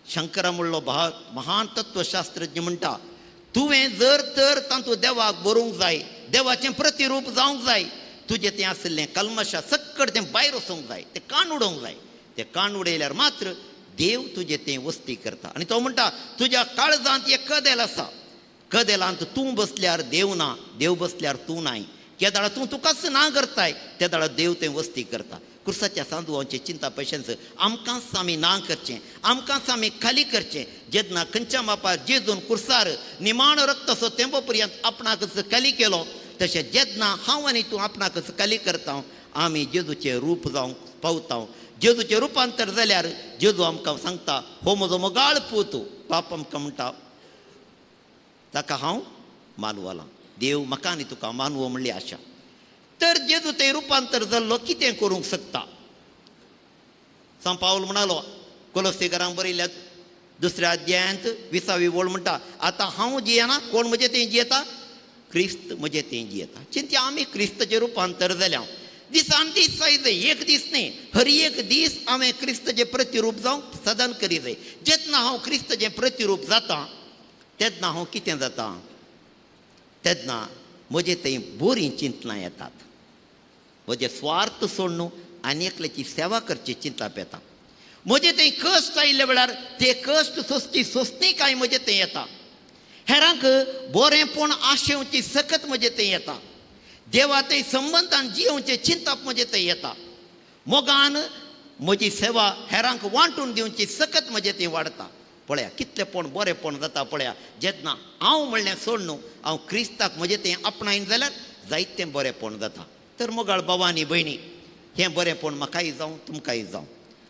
शंकरा म्हणलो महान तत्वशास्त्रज्ञ म्हणटा, तुवें जर तर तातूंत देवाक बरोवंक जाय, देवाचें प्रतिरूप जावंक जाय, तुजें तें आशिल्लें कल्मशा सक्कड तें भायर वचूंक जाय, तें कान उडोवंक जाय. तें कान उडयल्यार मात्र देव तुजें तें वस्ती करता. आनी तो म्हणटा, तुज्या काळजांत एक कदेल आसा, कदेलांत तूं बसल्यार देव ना, देव बसल्यार तूं नाय. केदाळा तूं तुकाच ना करताय, तेदाळा देव तें वस्ती करता. कुर्साच्या सांजवांचें चिंता पयशांच आमकांच आमी ना करचें, आमकांच आमी खाली करचें. जेन्ना खंयच्या मापार जेजून कुर्सार निमाणो रक्ताचो तेंपो पर्यंत आपणाकच खाली केलो, तशें जेन्ना हांव आनी तूं आपणाकच खाली करता, आमी जेजूचें रूप जावंक पावता. जेजूचें रुपांतर जाल्यार जेजू आमकां सांगता, हो म्हजो मोगाळ पूत. बाप आमकां म्हणटा, ताका हांव मानवलां, देव म्हाका आनी तुका मानवो म्हणली आशा. तर जेजू तें रुपांतर जाल्लो कितें करूंक शकता? सांव पावल म्हणालो, कोलोसेकरांक बरयल्या 2 अध्यायांत 20वी ओळ म्हणटा, आतां हांव जियेना, कोण म्हजें तें जियेता? क्रिस्त म्हजें तें जियेता. चिंत्या आमी क्रिस्ताचें रुपांतर जाल्या. दिसान दीस जाय जाय, एक दीस न्ही, हर एक दीस हांवें क्रिस्ताचें प्रतिरूप जावंक सदन करी जाय. जेन्ना हांव क्रिस्ताचें प्रतिरूप जाता तेन्ना हांव कितें जाता, तेन्ना म्हजे थंय बरीं चिंतनां येतात. म्हजे स्वार्थ सोडून आनी एकल्याची सेवा करची चिंतप येता. म्हजे थंय कश्ट आयिल्ल्या वेळार ते कश्ट सोंसची सोंसणीकाय म्हजे थंय येता. हेरांक बरेंपण आशेवची सकत म्हजे थंय येता. देवा थंय संबंदान जियोवचें चिंतप म्हजे थंय येता. मोगान म्हजी सेवा हेरांक वांटून दिवची सकत म्हजे थंय वाडटा. पळया कितलेंपण बरेंपण जाता. पळया जेन्ना हांव म्हणलें सोडून हांव क्रिस्ताक म्हजें थंय आपणायन जाल्यार जायतें बरेंपण जाता. तर मोगाळ बाबा आनी भयणी, हें बरेंपण म्हाकाय जावं तुमकांय जावं,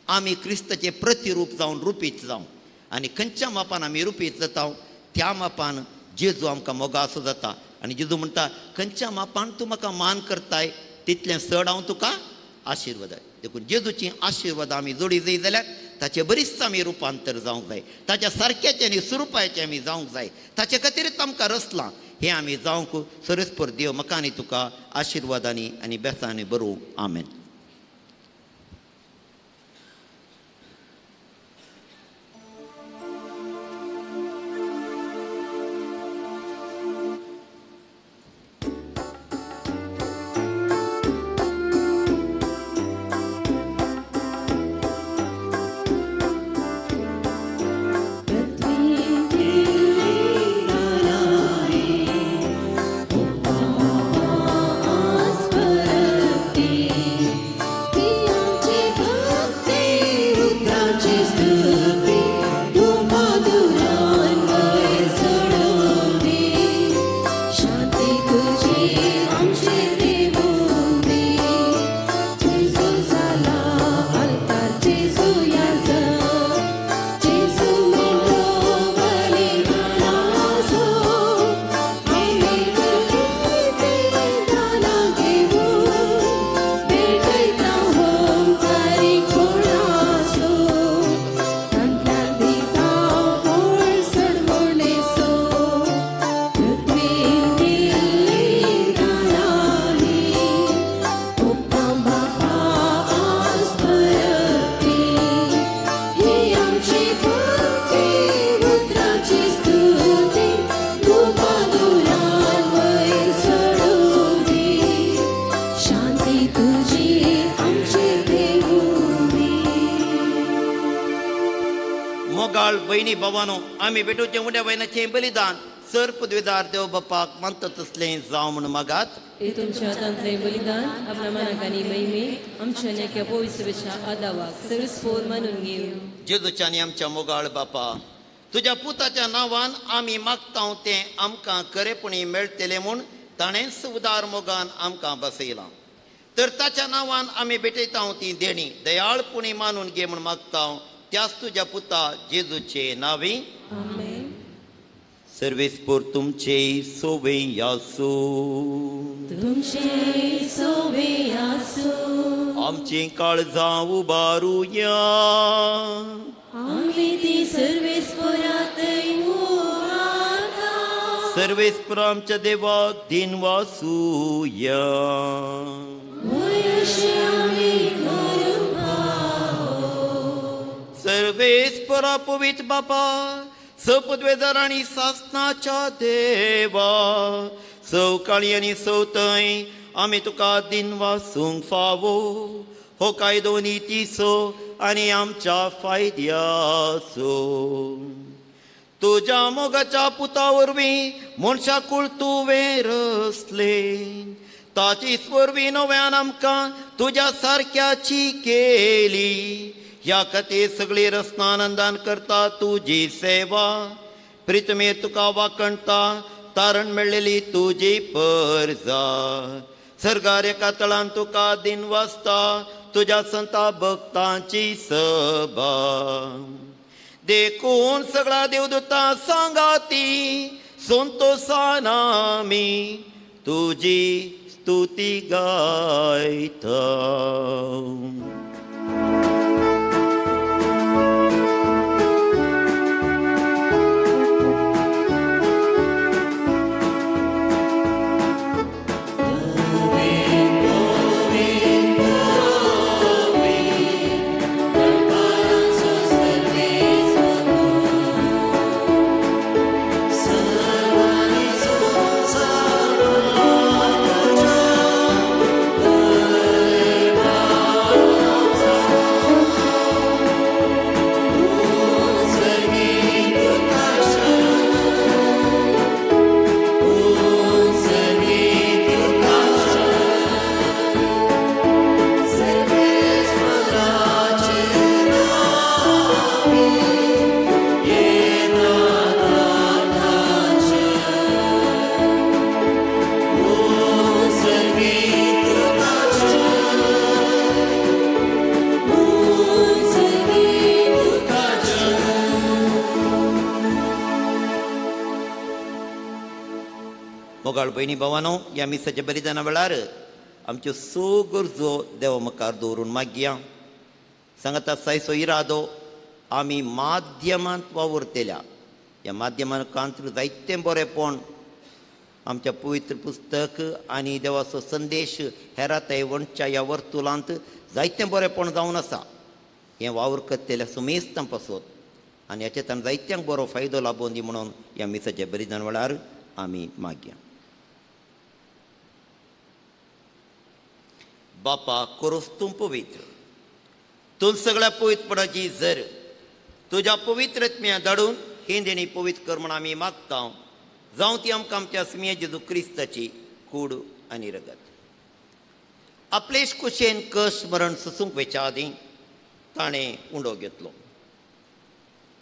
आमी क्रिस्ताचें प्रतिरूप जावन रुपीत जावं. आनी खंयच्या मापान आमी रुपीत जाता त्या मापान जेजू आमकां मोगासो जाता. आनी जेजू म्हणटा खंयच्या मापान तूं म्हाका मान करताय तितलें चड हांव तुका आशिर्वाद. देखून जेजूची आशिर्वाद आमी जोडी जाय जाल्यार ताचे बरीच आमी रुपांतर जावंक जाय, ताच्या सारक्याचें आनी स्वरुपाचें आमी जावंक जाय, ताचे खातीरच आमकां रचलां हें आमी जावंक सरस्पर देव म्हाका आनी तुका आशिर्वादांनी आनी बेसांनी बरोवं. आमेन. भयणी बाबानो, आमी भेटूचें उण्या वयनाचें बलिदान सर पदवीदार देव बापाक मानता तसलें जावं म्हूण मागात. हे तुमच्या हातांतलें बलिदान आपल्या मनाक आनी महिमेक आमच्या नेक्या पवित्रच्या आदावाक सर्वस्पोर मानून घेवं. जेजूच्या आनी आमच्या मोगाळ बापा, तुज्या पुताच्या नांवान आमी मागता तें आमकां खरेपणी मेळटलें म्हूण ताणेंच उदार मोगान आमकां बसयलां. तर ताच्या नांवान आमी भेटयता ती देणी दयाळपणी मानून घे म्हूण मागता त्याच तुज्या पुता जेजूचे नांवी. आमेन. सर्वेस्पोर तुमचे सोवे आसूं, तुमचे सोवे आसूं. आमचीं काळजां उबारुया, आमी ती सर्वेस्पोरातय उबारता. सर्वेस्पोर आमच्या देवाक दिन वासूया. सर्वेस्परा पवित्र बापा, सपदवेदार आनी सासनाच्या देवा, सवकाळी आनी सवतय आमी तुका दिन वासूंक फावो हो कायदो नितीचो आनी आमच्या फायद्याचो. तुज्या मोगाच्या पुता वरवीं मनशाकूळ तुवें रचलें, ताचीच वरवीं नव्यान आमकां तुज्या सारक्याची केली. ह्या खातीर सगळी रचना आनंदान करता तुजी सेवा, प्रितमेर तुका वाकणता तारण मेळ्ळेली तुजी परजा. सर्गार एका तळान तुका दिन वाचता तुज्या संता भक्तांची सभा. देखून सगळा देवदूतां सांगाती संतोसान आमी तुजी स्तुती गायता. मोगाळ भयणी भावानो, ह्या मिसाच्या बलिदाना वेळार आमच्यो स गरजो देवा मुखार दवरून मागया. सांगता सायसो इरादो आमी माध्यमांत वावुरतल्या. ह्या माध्यमान कांत्र जायतें बरेंपण आमच्या पवित्र पुस्तक आनी देवाचो संदेश हेराताय वणच्या ह्या वर्तुलांत जायतें बरेंपण जावन आसा. हें वावर करतल्या सुमेस्तां पासत आनी हाच्या जायत्यांक बरो फायदो लाबोवन दी म्हणून ह्या मिसाच्या बलिदान वेळार आमी मागया. बापा, करोस तूं पवित्र, तूं सगळ्या पवित्रपणाची जर तुज्या पवित्र आत्म्या धाडून ही देणी पवित्र कर म्हण आमी मागता. जावं ती आमकां आमच्या स्मिय जेजू क्रिस्ताची कूड आनी रगत. आपलेच कुशेन कश मरण सोसूंक वेच्या आदीं ताणें उंडो घेतलो.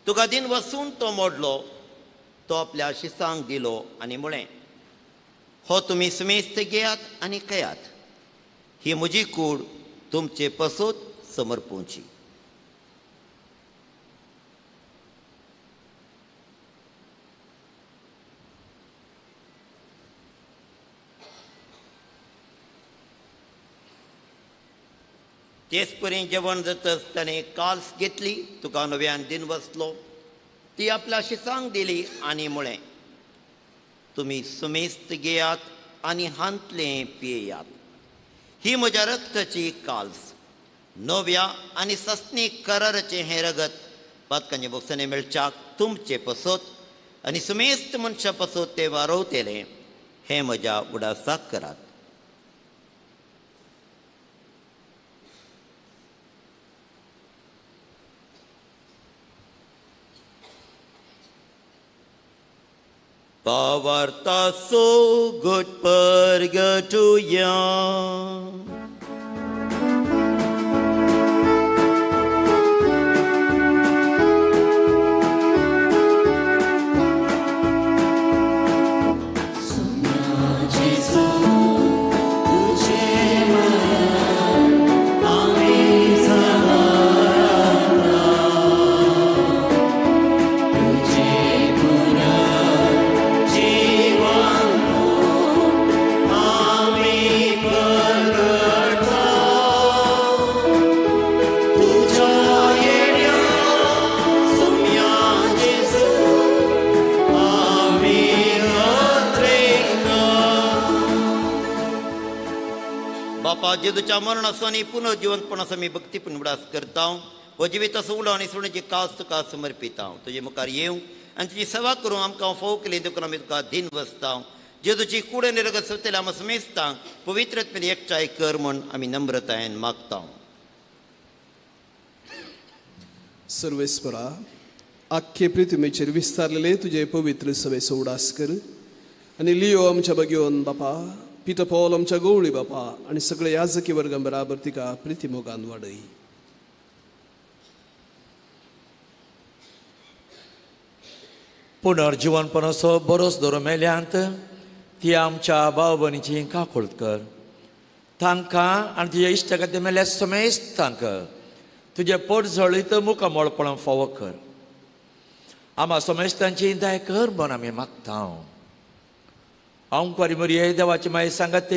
तुका दिन वसून तो मोडलो, तो आपल्या शिसांक दिलो आनी म्हळें, हो तुमी सुमेस्त घेयात आनी खेयात, ही म्हजी कूड तुमचे पसत समर्पूंची. तेच परी जेवण जातच ताणें काल्स घेतली, तुका नव्यान दिन बसलो, ती आपल्या शिसांक दिली आनी म्हळें, तुमी सुमेस्त घेयात आनी हांतलें पियेयात, ही म्हज्या रक्ताची काल्स, नव्या आनी सस्नीक कराराचें हें रगत पातकांचे बोगसणे मेळच्याक तुमचे पसत आनी सुमेस्त मनशां पसत तें वारवतलें, हें म्हज्या उडासाक करात. Pavarta so good purgatoria. बापा, जेजूच्या मरणाचो आनी पुनर्जिवंतपणाचो आमी भक्तीपूर्ण उडास करता. हो जिविताचो उलो आनी सुण्याची कास तुका समर्पिता. तुजे मुखार येवंक आनी तुजी सेवा करूंक आमकां फोव केली देखून आमी तुका दिन बसता. जेजूची कूड आनी रगत सोंपतल्या आमकां समेस्तांक पवित्र आत्म्यान एकठांय कर म्हूण आमी नम्रतायेन मागता. सर्वेस्परा, आख्खे पृथ्वीचेर विस्तारलेले तुजे पवित्र सभेचो उडास कर आनी लियो आमच्या बगेवन बापा, पिटर पॉल आमच्या गवळी बापा आनी सगळे याजकी वर्गां बराबर तिका प्रितीमोगान वाडय. पुनर्जिवनपणाचो बरोच दवरून मेल्यांत ती आमच्या भाव भयणीची काकूळत कर. तांकां आनी तुज्या इश्टा खातीर मेल्या समेस्तांक तुजें पोट जळीत मुखामळपण फावो कर. आमा समेस्तांची दाय कर म्हूण आमी मागता. हांव कुवारी मरिये देवाची माई सांगात,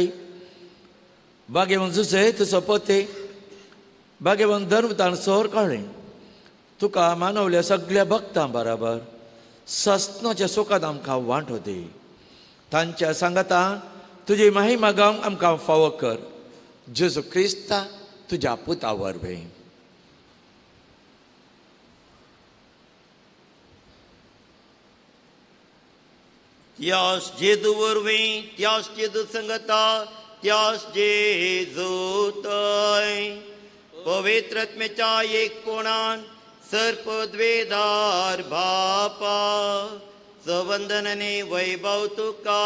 बागेवन जुजे तुजो पते, बागेवन धर्मतान सोर कळ्ळें, तुका मानवल्या सगळ्या भक्तां बराबर सस्नाच्या सुखांत आमकां वांटो दी. तांच्या सांगाता तुजी महिमा गावंक आमकां फावो कर. जेजू क्रिस्ता तुज्या पुता वरवीं. त्यास जेजू वरवीं, त्यास जेजू संगता, त्यास जेजू तय पवित्र आत्म्याच्या एकपणान सर्पद्वेदार बापा सवंदनने वैभव तुका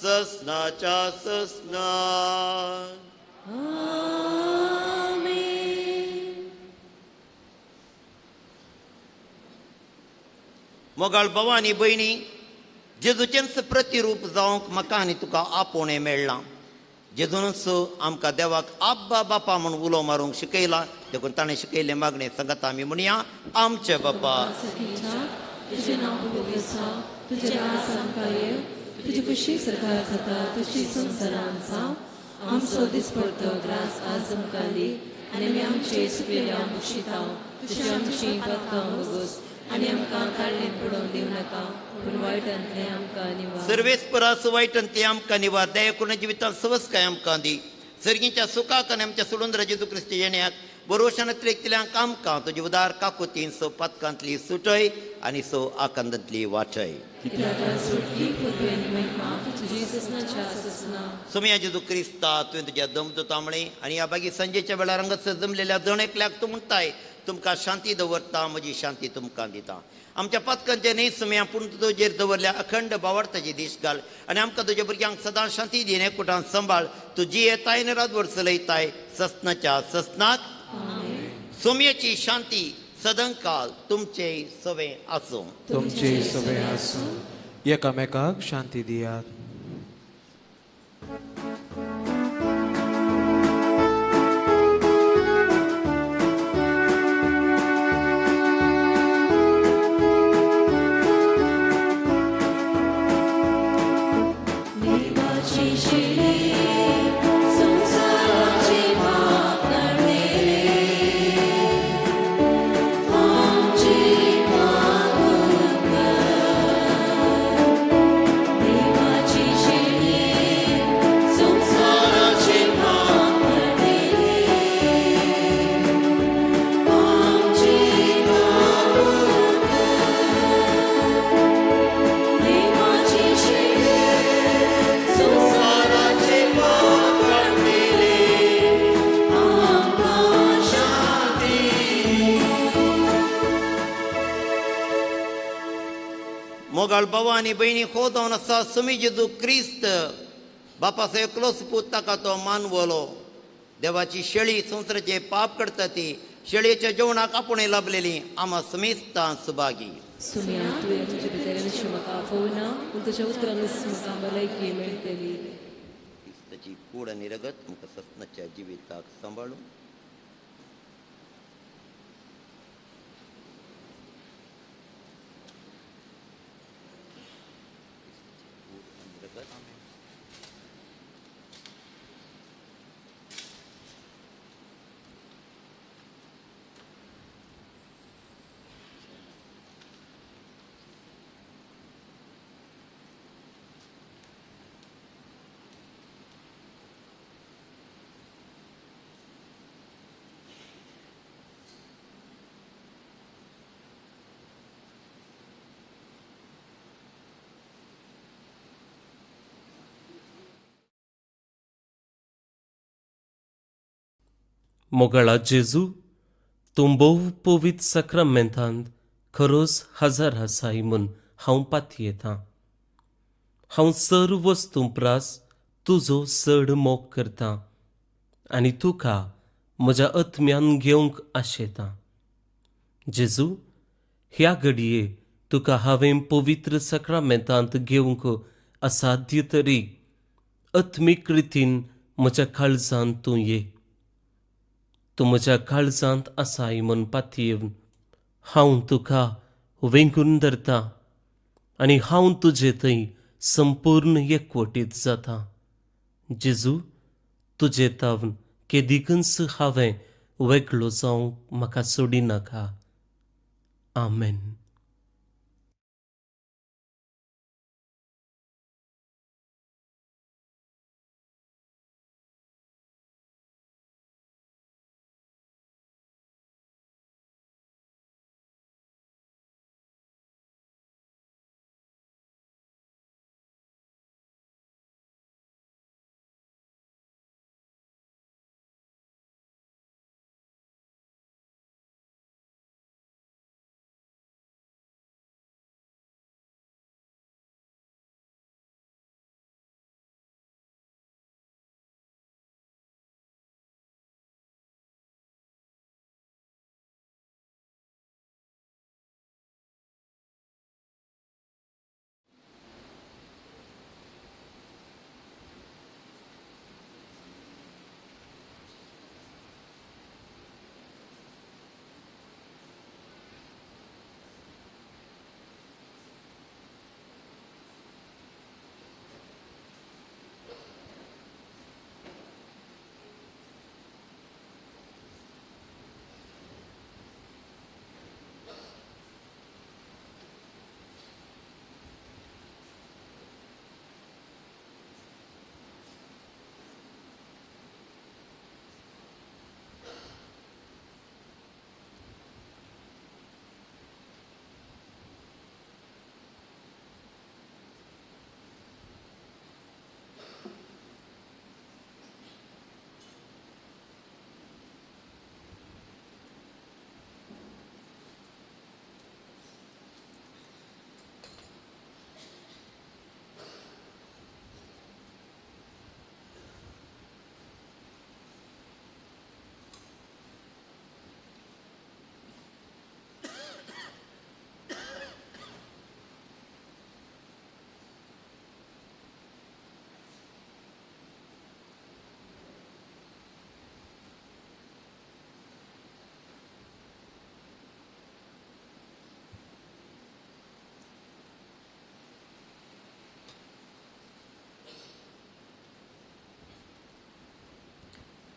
ससनाच्या ससना. मोगाळ भावा आनी भयणी, जेजूचेंच प्रतिरूप जावंक म्हाका आनी तुका आपोवणें मेळ्ळां. जेजूनच आमकां देवाक आब्बा बापा म्हूण उलो मारूंक शिकयला. देखून ताणें शिकयल्लें मागणें सांगता आमी म्हणया, आमचे बापा तुजें नांव पवित्र जावं, तुजें राज आमकां येवं, तुजी खुशी सरकार जाता तुजी संवसारान जावं. आमचो दिसपडतो ग्रास आज आमकां दी आनी आमी आमचे सुकलेल्या मुक्षितां तशी आमची पातकां भोगोस आनी आमकां काडलें पडोवन दिवं नाका पूण वायटांतलें आमकां निवार. सर्वेस्परास वायटन ते आमकां निवार. दया करून जिवितांत सवस्काय आमकां दी. सर्गीच्या सुखाक आनी आमच्या सोडून जेजू क्रिस्त येण्याक बरोशानांतले एकल्याक आमकां तुजी उदार काकुतीन सो पातकांतली सुटय आनी सो आकांतांतली वाचय. सोमया जेजू क्रिस्ता तुवें तुज्या दमदुता म्हळें आनी ह्या बागी सांजेच्या वेळार हांगासर जमलेल्या जण एकल्याक तूं म्हणटाय तुमकां शांती दवरता, म्हजी शांती तुमकां दिता. आमच्या पातकांचे न्हय सुम्या पूण तुजेर दवरल्या अखंड बावडताची दीस घाल आनी आमकां तुज्या भुरग्यांक सदां शांती दी एककुटान सांबाळ. तुजी येताय आनी रातभर चलयताय ससनाच्या ससनाक. सोमयेची शांती सदांकाल तुमचे सवे आसूं. तुमचे सवे आसूं. एकामेकाक शांती दियात. मोगाळ बाबा आनी भयणी हो जावन आसा सुमी जेजू क्रिस्त बापाचो एकलोच पूत ताका तो मानवलो. देवाची शेळी संवसाराचे पाप करता ती शेळयेच्या जेवणाक आपूण लाभलेली आमा समेस्तां सुभागी. सुम्या तुवें तुज्या भितर म्हाका आफोवना पूण तुज्या उतरानूच म्हाका भलायकी मेळटली. क्रिस्ताची कूड आनी रगत आमकां ससनाच्या जिविताक सांबाळूं. मोगाळा जेजू, तूं भोव पवित्र साक्रामेंतांत खरोच हजार आसाय म्हूण हांव पातयेतां. हांव सर्व वस्तूं प्रास तुजो चड मोग करतां आनी तुका म्हज्या आत्म्यान घेवंक आशेतां. जेजू, ह्या घडये तुका हांवें पवित्र साक्रामेंतांत घेवंक असाध्य तरी आत्मीक रितीन म्हज्या काळजांत तूं ये. तूं म्हज्या काळजांत आसाय म्हूण पातयेवन हांव तुका वेंगून धरतां आनी हांव तुजे थंय संपूर्ण एकवटीत जाता. जेजू, तुजे तावन केदिकूच हांवें वेगळो जावंक म्हाका सोडिनाका. आमेन.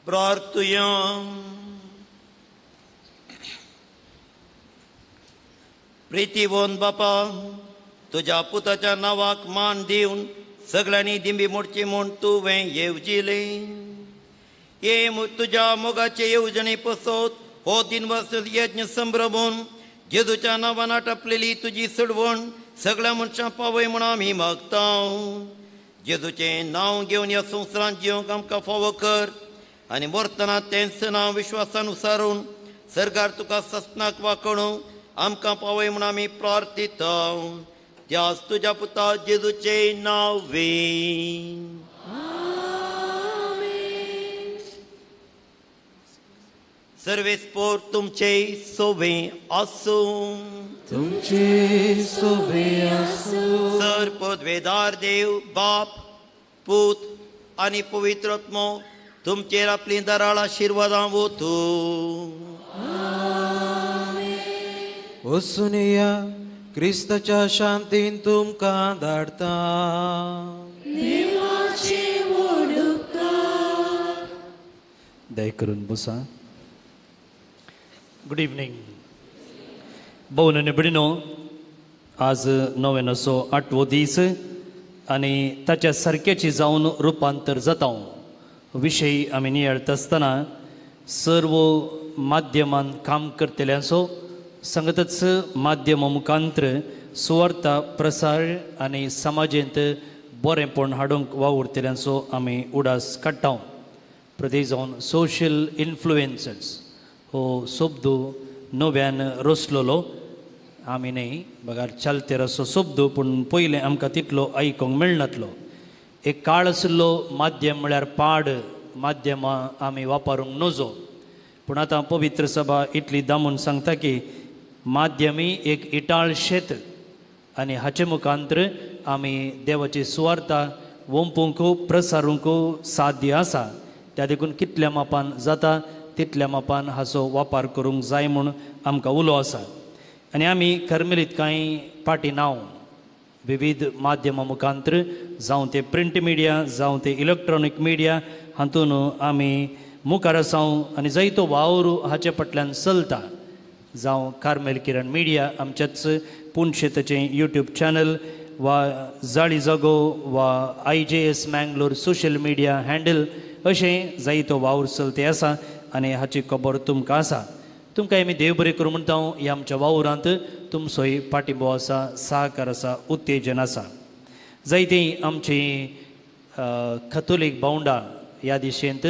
प्रार्थुया. प्रितीवोन बापा, तुज्या पुताच्या नांवाक मान दिवन सगळ्यांनी दिंबी मोडची म्हूण तुवें येवजिलें. ये तुज्या मोगाचे येवजणे पसत हो दिनवास यज्ञ संभ्रमून जेजूच्या नांवान आटपलेली तुजी सडवण सगळ्या मनशां पावय म्हूण आमी मागता. जेजूचें नांव घेवन ह्या संवसारांत जिवंक आमकां फावो कर आनी मरतना तेंच नांव विश्वासान उसारून सरकार तुका सस्नाक वाकडूं आमकां पावय म्हूण आमी प्रार्थिता. त्याच तुज्या पुता जेजूचें नांव वे. सर्वेस्पोर तुमचे सोवे आसूं. तुमचे सोवे आसूं. सर पदवेदार देव बाप पूत आनी पवित्र आत्मो तुमचेर आपली दराळ आशिर्वादां वोतूं. वचून या, क्रिस्ताच्या शांतीन तुमकां धाडता. दया करून बसा. गुड इवनींग भोवन आनी भयणीनो, आज नव्यानसो आठवो दीस आनी ताच्या सारक्याची जावन रुपांतर जाता. विशय आमी नियाळता आसतना सर्व माध्यमान काम करतल्यांचो सांगतच माध्यमा मुखांत्र सुवार्ता प्रसार आनी समाजेंत बरेंपण हाडूंक वावुरतल्यांचो आमी उडास काडटा. प्रदेश जावन सोशल इन्फ्लुएन्सर्स हो शब्द नव्यान रचलोलो आमी न्हय, बगार चालतेर असो शब्द, पूण पयलें आमकां तितलो आयकूंक मेळनातलो. एक काळ आशिल्लो माध्यम म्हळ्यार पाड माध्यमां आमी वापरूंक नजो, पूण आतां पवित्र सभा इतली दामून सांगता की माध्यमी एक इटाळ शेत आनी हाचे मुखांत्र आमी देवाची सुवार्ता वंपूंक प्रसारूंक साध्य आसा. त्या देखून कितल्या मापान जाता तितल्या मापान हाचो वापर करूंक जाय म्हूण आमकां उलो आसा. आनी आमी कर्मेलीत कांय पाटी नांव विविध माध्यमां मुखांत्र जावं ते प्रिंट मिडिया जावं ते इलेक्ट्रॉनीक मिडिया हातून आमी मुखार आसा आनी जायतो वावर हाचे फाटल्यान चलता. जावं कार्मेल किरण मिडिया आमच्याच पुनशेताचें यूट्यूब चॅनल वा जाळी जागो वा IJS Mangalore social media handle अशें जायतो वावर चलते आसा आनी हाची खबर तुमकां आसा. तुमकां आमी देव बरें करूं म्हणटा. ह्या आमच्या वावरांत तुमचोय पाठिंबो आसा, सहकार आसा, उत्तेजन आसा. जायतीं आमची कथोलीक भावंडां ह्या दिशेंत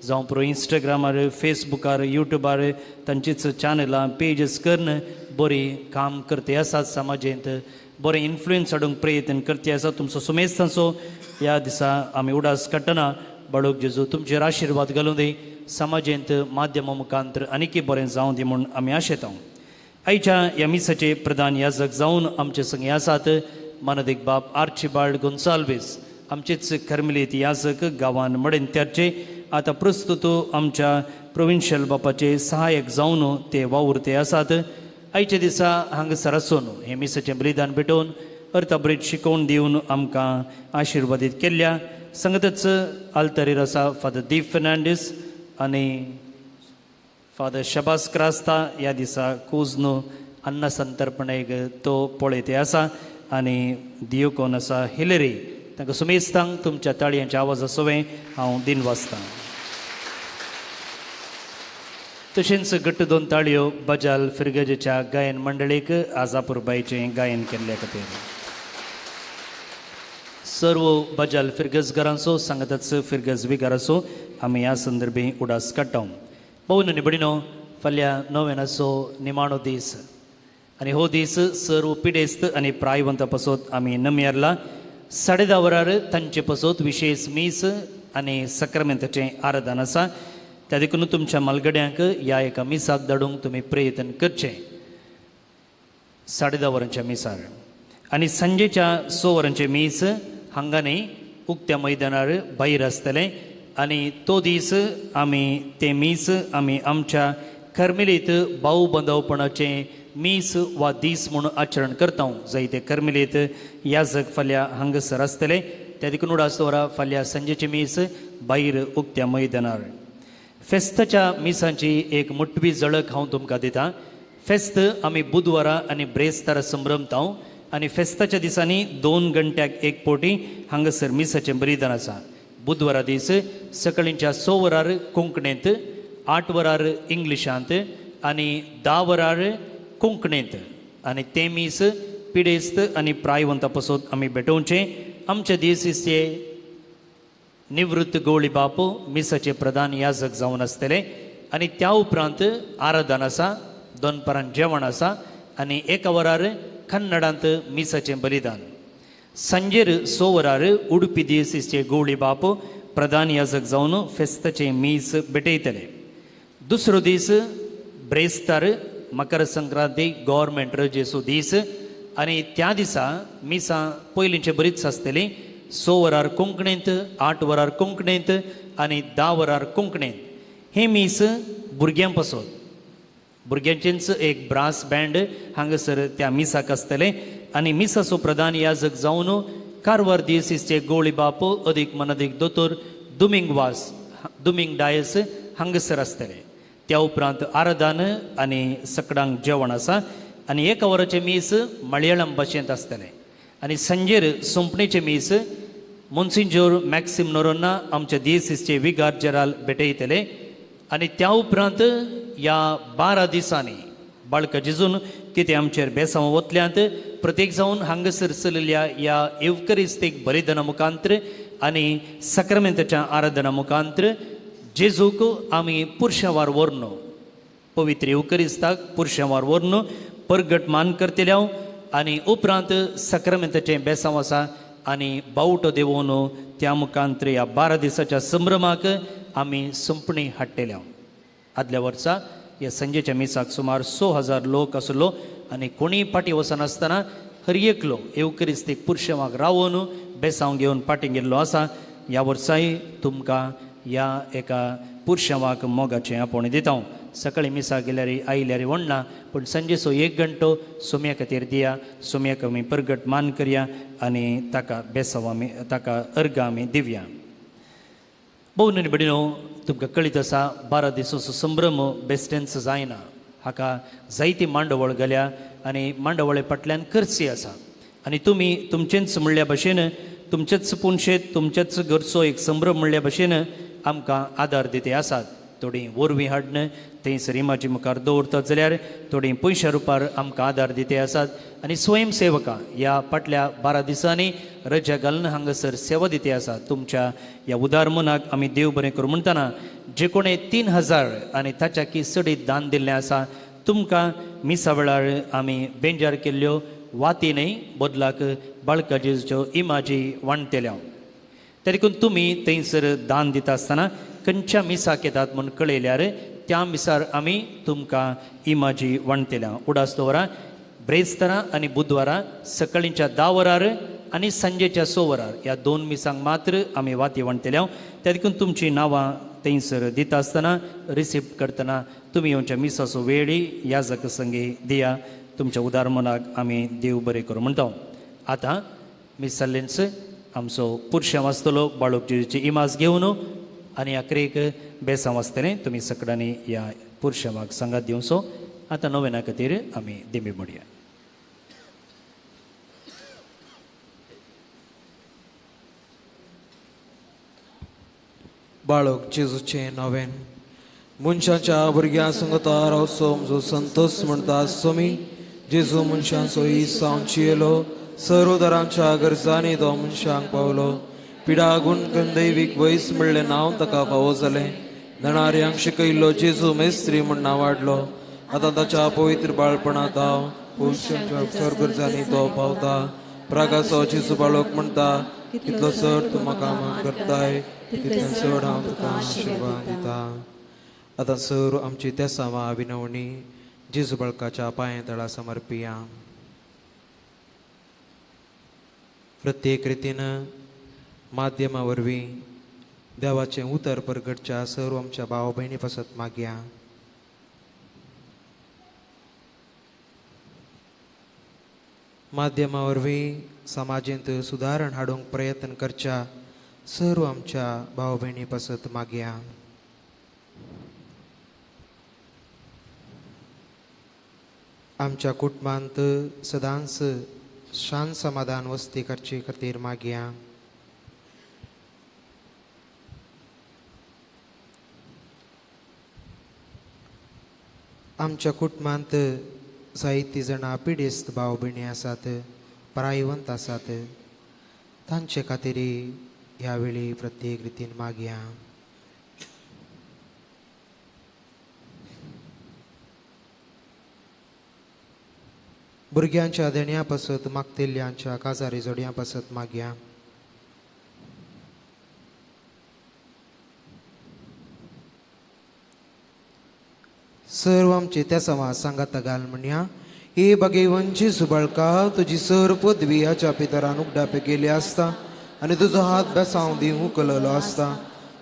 जावं पुरो इंस्टाग्रामार फेसबुकार यूट्यूबार तांचीच चॅनलां पेजीस करून बरी काम करते आसात, समाजेंत बरें इन्फ्लुयन्स हाडूंक प्रयत्न करते आसा. तुमचो सुमेस्तांचो ह्या दिसा आमी उडास काडटना बाळूक जेजू तुमचेर आशिर्वाद घालूं दी, समाजेंत माध्यमा मुखांतर आनीकय बरें जावं दी म्हूण आमी आशेता. आयच्या ह्या मिसाचे प्रधान याजक जावन आमचे संगी आसात मानदीक बाब आर्चिबाल्ड गोन्साल्वीस, आमचेच कर्मलीत याजक गांवान मडेंत्याचे आतां प्रस्तुत आमच्या प्रोविन्शियल बापाचे सहायक जावन ते वावुरते आसात. आयच्या दिसा हांगासर आसून हें मिसाचें बलिदान भेटोवन अर्थाब्रीत शिकोवन दिवन आमकां आशिर्वादीत केल्ल्या संगतच आल्तरीर आसा फादर दीप फेर्नांडीस आनी फादर शबास क्रास्ता. ह्या दिसा कुजनो अन्न संतर्पणेक तो पळयते आसा आनी दियोकोन आसा हिलरी. तांकां सुमेस्तांक तुमच्या ताळयांच्या आवाजा सवें हांव दिन वाचतां. तशेंच घट्ट दोन ताळयो बजाल फिरगजेच्या गायन मंडळीक आजापूरबाईचें गायन केल्ल्या खातीर. सर्व बजाल फिरगजगारांचो सांगताच फिरगज विगाराचो आमी ह्या संदर्भी उडास काडटा. भोवन आनी भयणीनो, फाल्यां नव्यानाचो निमाणो दीस आनी हो दीस सर्व पिडेस्त आनी प्रायवंता पासत आमी नमयारला. 10:30 वरार तांचे पासत विशेश मीस आनी सक्रामेंताचें आराधन आसा. त्या देखून तुमच्या मालगड्यांक ह्या एका मिसाक धाडूंक तुमी प्रयत्न करचें. 10:30 वरांच्या मिसार आनी सांजेच्या 6 वरांचें मीस हांगा न्ही उक्त्या मैदानार भायर आसतलें आनी तो दीस आमी तें मीस आमी आमच्या कर्मेलीत भाऊ बांदवपणाचें मीस वा दीस म्हूण आचरण करता. जायते कर्मेलीत याजक फाल्यां हांगासर आसतले. त्या देखून उडास दवरा फाल्यां सांजेचें मीस भायर उक्त्या मैदानार. फेस्ताच्या मिसांची एक मोटवी झळक हांव तुमकां दिता. फेस्त आमी बुधवारा आनी ब्रेस्तारा संभ्रमता आनी फेस्ताच्या दिसांनी 2 घंट्याक एक पोटी हांगासर मिसाचें बलिदान आसा. बुधवारा दीस सकाळींच्या 6 वरार कोंकणींत, 8 वरार इंग्लिशांत आनी 10 वरार कोंकणींत आनी तें मीस पिडेस्त आनी प्रायवंता पासत आमी भेटोवचें. आमचे दीस हे निवृत्त गवळी बापू मिसाचे प्रधान याजक जावन आसतले आनी त्या उपरांत आराधन आसा, दनपारां जेवण आसा आनी 1 वरार कन्नडांत मिसाचें बलिदान. सांजेर 6 वरार उडुपी दियसीचे गवळी बापू प्रधान याजक जावन फेस्ताचें मीस भेटयतले. दुसरो दीस ब्रेस्तार मकर संक्रांती गव्हर्मेंट रजेचो दीस आनी त्या दिसा मिसां पयलींचे बरीच आसतली. 6 वरार कोंकणींत, 8 वरार कोंकणींत आनी 10 वरार कोंकणींत. हें मीस भुरग्यां पासत, भुरग्यांचेंच एक ब्रास बँड हांगासर त्या मिसाक आसतलें आनी मिसाचो प्रधान याजक जावन कारवार दियसीचे गवळी बापू अदीक मनदीक दोतोर दुमींग वास दुमींग डायस हांगासर आसतले. त्या उपरांत आराधन आनी सकडांक जेवण आसा आनी 1 वराचें मीस मलयाळम भाशेंत आसतलें आनी सांजेर सोंपणेचें मीस मोन्सिंजोर मॅक्सिम नोरोन्ना आमच्या दियसीचे विगार जेराल भेटयतले आनी त्या उपरांत ह्या 12 दिसांनी बाळका जेजून कितें आमचेर बेसांव वतल्यांत प्रत्येक जावन हांगासर चलिल्ल्या ह्या एवकरिस्तीक बलिदाना मुखांत्र आनी सक्रमेंताच्या आराधना मुखांत्र जेजूक आमी पुरशावार व्हरून पवित्र एवकरिस्ताक पुरशावार व्हरून परगट मान करतले आनी उपरांत सक्रमेंताचें बेसांव आसा आनी बावटो देवोवन त्या मुखांत्र ह्या 12 दिसाच्या संभ्रमाक आमी संपणी हाडटले. आदल्या वर्सा ह्या संजेच्या मिसाक सुमार 6,000 लोक आसलो आनी कोणीय फाटीं वचनासतना हर एकलो एवकरिस्तीक पुरशेवाक रावोन बेसांव घेवन फाटीं गेल्लो आसा. ह्या वर्साय तुमकां ह्या एका पुरशेवाक मोगाचें आपोवणें दिता. सकाळीं मिसाक गेल्यार आयल्यार व्हडना, पूण सांजेचो 1 घंटो सोम्या खातीर दिया. सोम्याक आमी परगट मान करया आनी ताका बेसांव आमी ताका अर्गां आमी दिवया. भोव न्हय भयणीनो, तुमकां कळीत आसा 12 दिसाचो संभ्रम बेस्टेंस जायना. हाका जायती मांडवळ घाल्या आनी मांडवळे फाटल्यान खर्ची आसा आनी तुमी तुमचेंच म्हणल्या भशेन तुमचेच पुनशेत तुमचेच घरचो एक संभ्रम म्हणल्या भशेन आमकां आदार दिते आसात. थोडीं वरवीं हाडन थंयसर इमाजी मुखार दवरतात जाल्यार थोडीं पयशा रुपार आमकां आदार दिते आसात आनी स्वयंसेवकां ह्या फाटल्या 12 दिसांनी रजा घालून हांगासर सेवा दिते आसात. तुमच्या ह्या उदार मनाक आमी देव बरें करूं म्हणटना जे कोणें 3,000 आनी ताच्या की चडीत दान दिल्लें आसा तुमकां मिसा वेळार आमी बेंजार केल्ल्यो वाती न्हय बदलाक बाळका जेजूच्यो इमाजी वांटतल्यो. त्या देखून तुमी थंयसर दान दिता आसतना खंयच्या मिसाक येतात म्हूण कळयल्यार त्या मिसार आमी तुमकां इमाजी वांटतल्या. उडास दवरा ब्रेस्तारा आनी बुधवारा सकाळींच्या 10 वरार आनी सांजेच्या 6 वरार ह्या 2 मिसांक मात्र आमी वाती वांटतल्या. त्या देखून तुमचीं नांवां थंयसर दिता आसतना रिसिप्ट करतना तुमी येवच्या मिसाचो वेळी याजक संगी दिया. तुमच्या उदार मनाक आमी देव बरें करूं म्हणटा. आतां मिसालेंच आमचो पुरशें वाचतलो बाळूक जेजूची इमाज घेवन आनी अकरेक बेसांव वाचतलें. तुमी सगळ्यांनी ह्या पुरशेवाक सांगात दिवचो. आतां नोवेना खातीर आमी दिमी मोडया. बाळक जेजूचें नवेन मनशाच्या भुरग्यां संगता रावचो म्हजो संतोष म्हणटा सोमी. जेजू मनशांचो इसांव चियेलो, सर्वदरांच्या गरजांनी तो मनशांक पावलो. पिडा गुण दैवीक वैस म्हणलें नांव ताका फावो जालें. धणार्यांक शिकयल्लो जेजू मेस्त्री म्हूण नांव वाडलो. आतां ताच्या पवित्र बाळपणांत हांव मनशांच्या गरजांनी तो पावता. प्रागाचो जेजू बाळक म्हणटा, कितलो चड तूं म्हाका मान करताय तितलें चड हांव तुका आशिर्वाद दिता. आतां सर आमची तेसांवां विनवणी जेजू बाळकाच्या पांया तळा समर्पिया. प्रत्येक रितीन माध्यमा वरवीं देवाचें उतर परगटच्या सर्व आमच्या भाव भयणी पासत मागया. माध्यमा वरवीं समाजेंत सुदारण हाडूंक प्रयत्न करच्या सर्व आमच्या भाव भयणी पासत मागया. आमच्या कुटुंबांत सदांच शांत समाधान वस्ती करचे खातीर मागया. आमच्या कुटुंबांत जायतीं जाणां पिडेस्त भाव भयणी आसात, परायवंत आसात, तांचे खातीर ह्या वेळी प्रत्येक रितीन मागया. भुरग्यांच्या देण्या पासत मागतिल्ल्यांच्या काजारी जोडयां पासत मागया. सर्व आमचे त्या समाज सांगाता घाल म्हणया. हे बागेवंची सुबाळका तुजी सर पदवी ह्याच्या पितरान उगडापे केली आसता आनी तुजो हात बेसांव दी उकललो आसता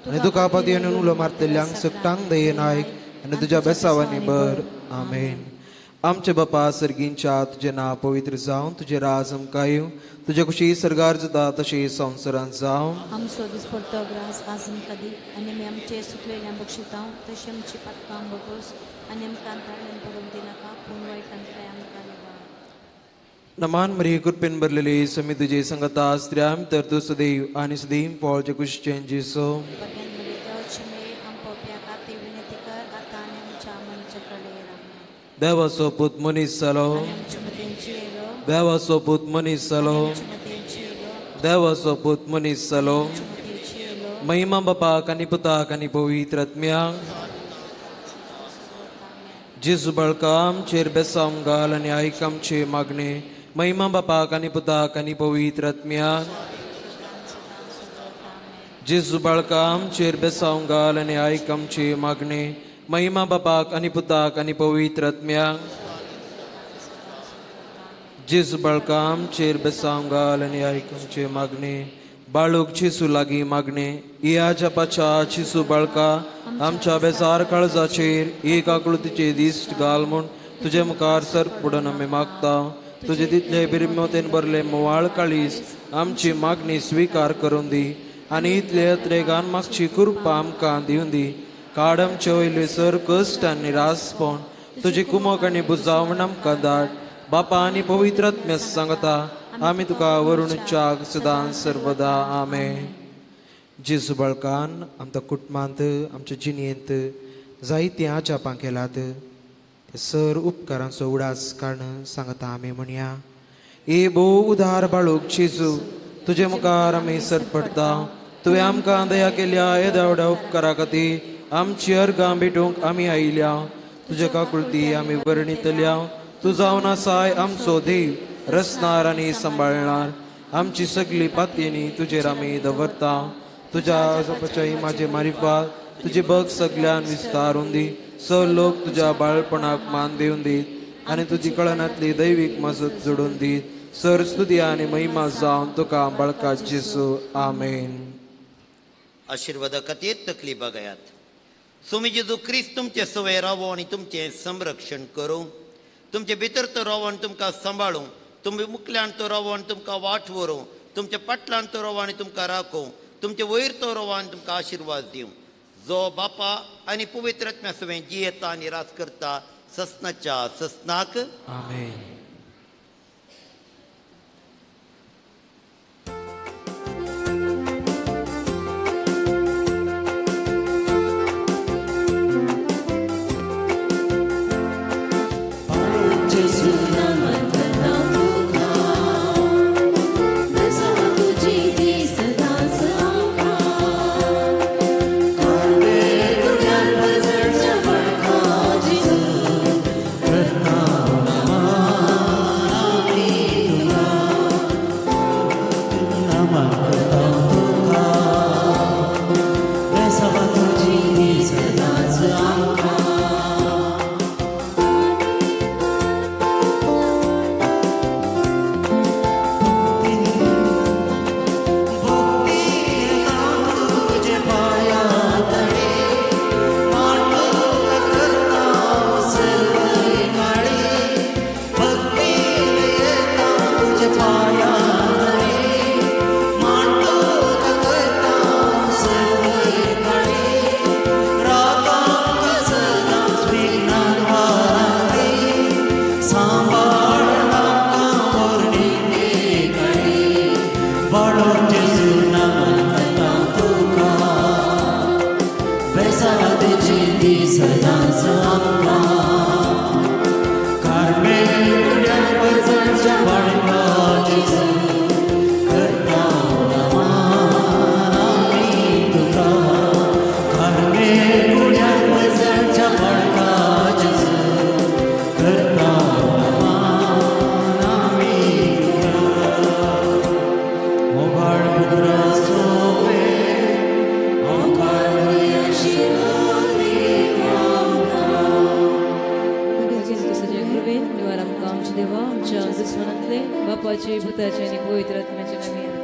आनी तुका पदयेन उलो मारतल्यांक सगटांक दयेन आयक आनी तुज्या बेसावांनी बर. आमेन. आमचे बापा सर्गींच्या तुजें नांव पवित्र जावं, तुजें राज आमकां येवं, तुजे कुशी सर्गार जाता तशें संवसारांत जावं. आमचो दिसपडतो ग्रास आज आमकां दी आनी आमी आमचे सुकलेल्या बक्षितांव तशें आमची पातकां बगोस आनी आमकां ताळ्यान पडूंक दिनाका पूण वायटांतल्यान आमकां निवार. नमान मरी कृपेन भरलेली समी तुजे संगता स्त्रियां तर तूं सदैव आनी सदैव फळचे कुशीचें जेसो. भगवान मरी देवाची मेळ आम पोप्या खातीर विनंती कर आतां आनी आमच्या मरणाच्या कडेर. आमेन. देवाचो पूत मनीस जालो, आमच्या मतींची येयलो, देवाचो पूत मनीस जालो, आमच्या मतींची येयलो, देवाचो पूत मनीस जालो. आमच्या मतींची येयलो. महिमा बापाक आनी पुताक आनी पवित्र आत्म्याक. जेजू बाळका आमचेर बेसांव घाल आनी आयक आमचे मागणे. महिमा बापाक आनी पुताक आनी पवित्र आत्म्याक. जेजू बाळका आमचेर बेसांव घाल आनी आयक आमचे मागणे. महिमा बापाक आनी पुताक आनी पवित्र आत्म्याक. जेजू बाळका आमचेर बेसांव घाल आनी आयक आमचे मागणे. बाळूक जेजू लागीं मागणे. ह्या जपाच्या जेजू बाळका आमच्या बेजार काळजाचेर एक आकृतीचे दिश्ट घाल म्हूण तुजे मुखार सर पुडून आमी मागता. तुजे तितले बिरमोतेन भरले मोवाळ काळीस आमची मागणी स्विकार करून दी आनी इतले अत्रेगान मागची कृपा आमकां दिवन दी. काड आमचे वयले सर कश्ट आनी निरासपण तुजी कुमक आनी बुजावण आमकां धाड. बापा आनी पवित्र आत्म्या सांगता आमी तुका वरुणच्याक सदां सर्वदा. आमेन. जेजू बाळकान आमच्या कुटुंबांत आमच्या जिणेंत जायतीं आजापां केलात ते सर उपकारांचो उडास काडून सांगता आमी म्हणया. ए भोव उदार बाळूक जेजू तुजे मुखार आमी सर पडटा. तुवें आमकां दया केल्या येद्या व्हडा उपकारा खातीर आमची अर्गां भेटूंक आमी आयल्या. तुज्या काकुळती आमी वर्णितल्या. तूं जावन आसाय आमचो देव, रचणार आनी सांबाळणार. आमची सगळी पातयेनी तुजेर आमी दवरता. तुज्या जपाच्याय म्हाजे मारिफात तुजी बग सगल्यान विस्तारून दी. स लोक तुज्या बाळपणाक मान दिवन दीत आनी तुजी कळनांतली दैवीक मजत जोडून दीत. सर स्तुती आनी महिमा जावन तुका बाळका जेसू. आमेन. आशिर्वादा खातीर तकली बघायात. स्वामी जेजू क्रिस्त तुमचे सवय रावो आनी तुमचें संरक्षण करूं. तुमचे भितर तो रावो आनी तुमकां सांबाळूं. तुमचे मुखल्यान तो रावो आनी तुमकां वाट व्हरूं. तुमच्या पाटल्यान तो रावो आनी तुमकां राखूं. तुमचे वयर तो रावो आनी तुमकां आशिर्वाद दिवं. जो बापा आनी पवित्र आत्म्या सवें जियेता आनी राज करता ससनाच्या ससनाक. आमेन. जेजू बापाचे पुताचे आनी पवित्र आत्म्याचे नांवान.